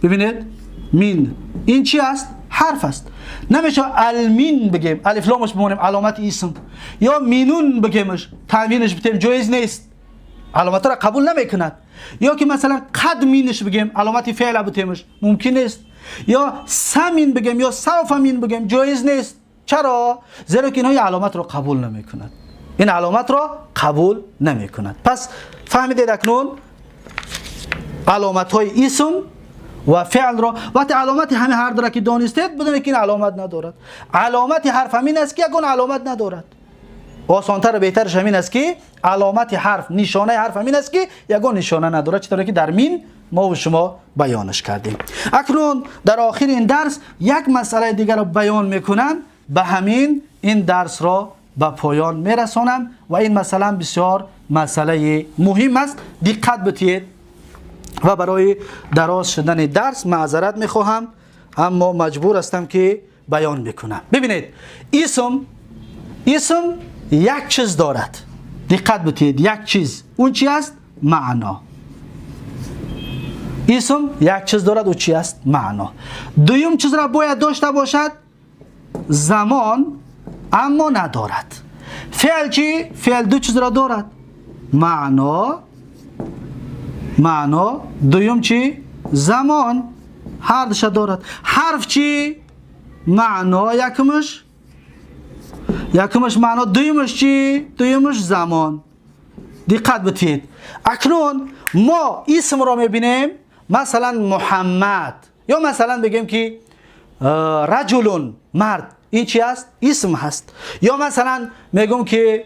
ببینید من این چی است؟ حرف است. نمیشه المن بگیم، الف لامش بمونیم علامت اسم، یا منون بگیمش تنوینش بتیم، جایز نیست، علامت را قبول نمیکند. یا که مثلا قد منش بگیم، علامت فعل بتیمش، ممکن نیست. یا سمین بگیم یا سوف من بگیم، جایز نیست. چرا؟ زیرا که اینها علامت را قبول نمیکند، این علامت را قبول نمیکند. پس فهمیدید اکنون علامت های اسم و فعل را. وقتی علامت همه هر را که دانستید، بدونید که این علامت ندارد. علامت حرف همین است که یگان علامت ندارد. آسانتر و بهترش همین است که علامت حرف، نشانه حرف همین است که یگان نشانه ندارد، چطور که در من ما و شما بیانش کردیم. اکنون در آخر این درس یک مسئله دیگر را بیان میکنم، به همین این درس را به پایان میرسانم و این مسئله بسیار مسئله مهم است، دقت بتید. و برای دراز شدن درس معذرت میخواهم، اما مجبور هستم که بیان بکنم. ببینید اسم یک چیز دارد، دقت بتید، یک چیز، اون چی است؟ معنا. اسم یک چیز دارد، او چی است؟ معنا. دویم چیز را باید داشته باشد، زمان، اما ندارد. فعل چی؟ فعل دو چیز را دارد، معنا، معنا، دویم چی؟ زمان، هر دوش دارد. حرف چی؟ معنا یکمش، یکمش معنا، دویمش چی؟ دویمش زمان. دقت بتید. اکنون ما اسم را میبینیم، مثلا محمد، یا مثلا بگیم که رجل، مرد، این چی است؟ اسم هست. یا مثلا میگم که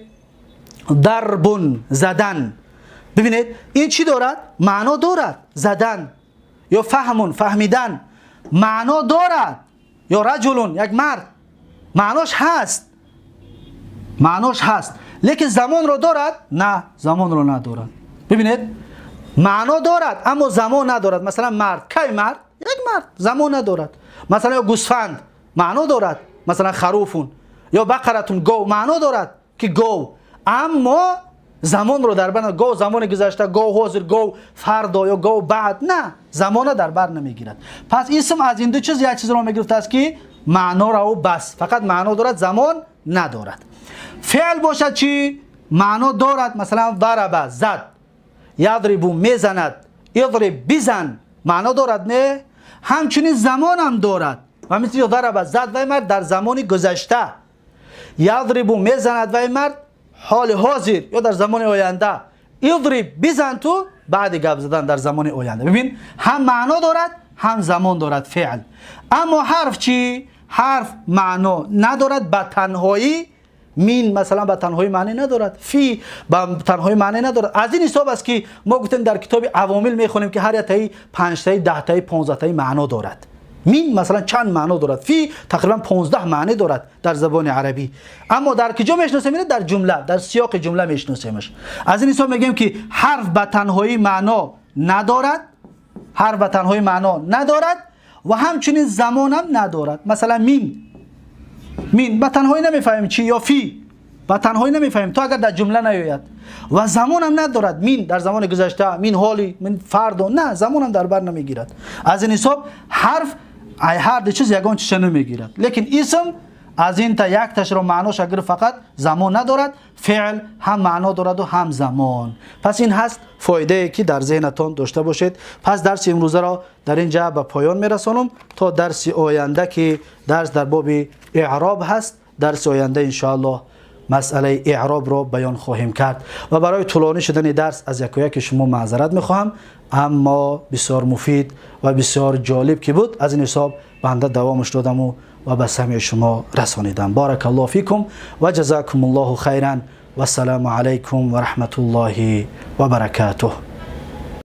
ضرب، زدن. ببینید این چی دارد؟ معنا دارد، زدن. یا فهم، فهمیدن، معنا دارد. یا رجل، یک مرد، معناش هست، معناش هست، لیکن زمان رو دارد؟ نه، زمان رو ندارد. ببینید معنا دارد اما زمان ندارد. مثلا مرد، کی مرد؟ یک مرد، زمان ندارد. مثلا یا گوسفند معنا دارد، مثلا خروف، یا بقرة، گاو، معنا دارد که گاو، اما زمان رو در بر، گاو زمان گذشته، گاو حاضر، گاو فردا یا گاو بعد، نه، زمان در بر نمیگیرد. پس اسم از این دو چیز یک چیز رو میگرفت است که معنا را و بس، فقط معنا دارد، زمان ندارد. فعل باشد چی؟ معنا دارد. مثلا ضرب، زد، یضرب، میزند، اضرب، بزن، معنا دارد نه؟ همچنین زمان هم دارد و مثل ضرب، زد و مرد در زمان گذشته، یضرب، میزند و مرد حال حاضر یا در زمان آینده، اضرب، بزن تو بعد گپ زدن در زمان آینده. ببین هم معنا دارد هم زمان دارد فعل. اما حرف چی؟ حرف معنا ندارد به تنهایی. من مثلا به تنهایی معنی ندارد، فی به تنهایی معنی ندارد. از این حساب است که ما گفتیم در کتاب عوامل میخونیم که هر یک تایی 5 تایی، 10 تایی، 15 تایی معنا دارد. من مثلا چند معنا دارد، فی تقریبا 15 معنی دارد در زبان عربی. اما در کجا میشناسیم؟ در جمله، در سیاق جمله میشناسیمش. از این حساب میگیم که حرف به تنهایی معنا ندارد، حرف به تنهایی معنا ندارد و همچنین زمان هم ندارد. مثلا من، من به تنهایی نمیفهمیم چی، یا فی به تنهایی نمیفهمیم تا اگر در جمله نیاید، و زمان هم ندارد. من در زمان گذشته، من حالی، من فردا، نه، زمان هم در بر نمیگیرد. از این حساب حرف ای هر دو چیز یگان چیز نمیگیرد، لیکن اسم Аз ин та якташро маъноша гирифт, фақат замон надорад. Феъл ҳам маъно дораду, ҳам замон. Пас ин ҳаст фоидае, ки дар зеҳнатон дошта бошед. Пас дарси имрӯзаро дар ин ҷа ба поён мерасонам то дарси оянда, ки дарс дар боби эъроб ҳаст. Дарси оянда, иншоаллоҳ, масъалаи эъробро баён хоҳем кард. Ва барои тӯлонӣ шудани дарс аз якояки шумо маъзарат мехоҳам, аммо бисёр муфид ва бисёр ҷолиб ки буд, аз ин ҳисоб банда давомаш додаму ва ба самъи шумо расонидам. بارك الله فيكم وجزاكم الله خيرا، والسلام عليكم ورحمة الله وبركاته.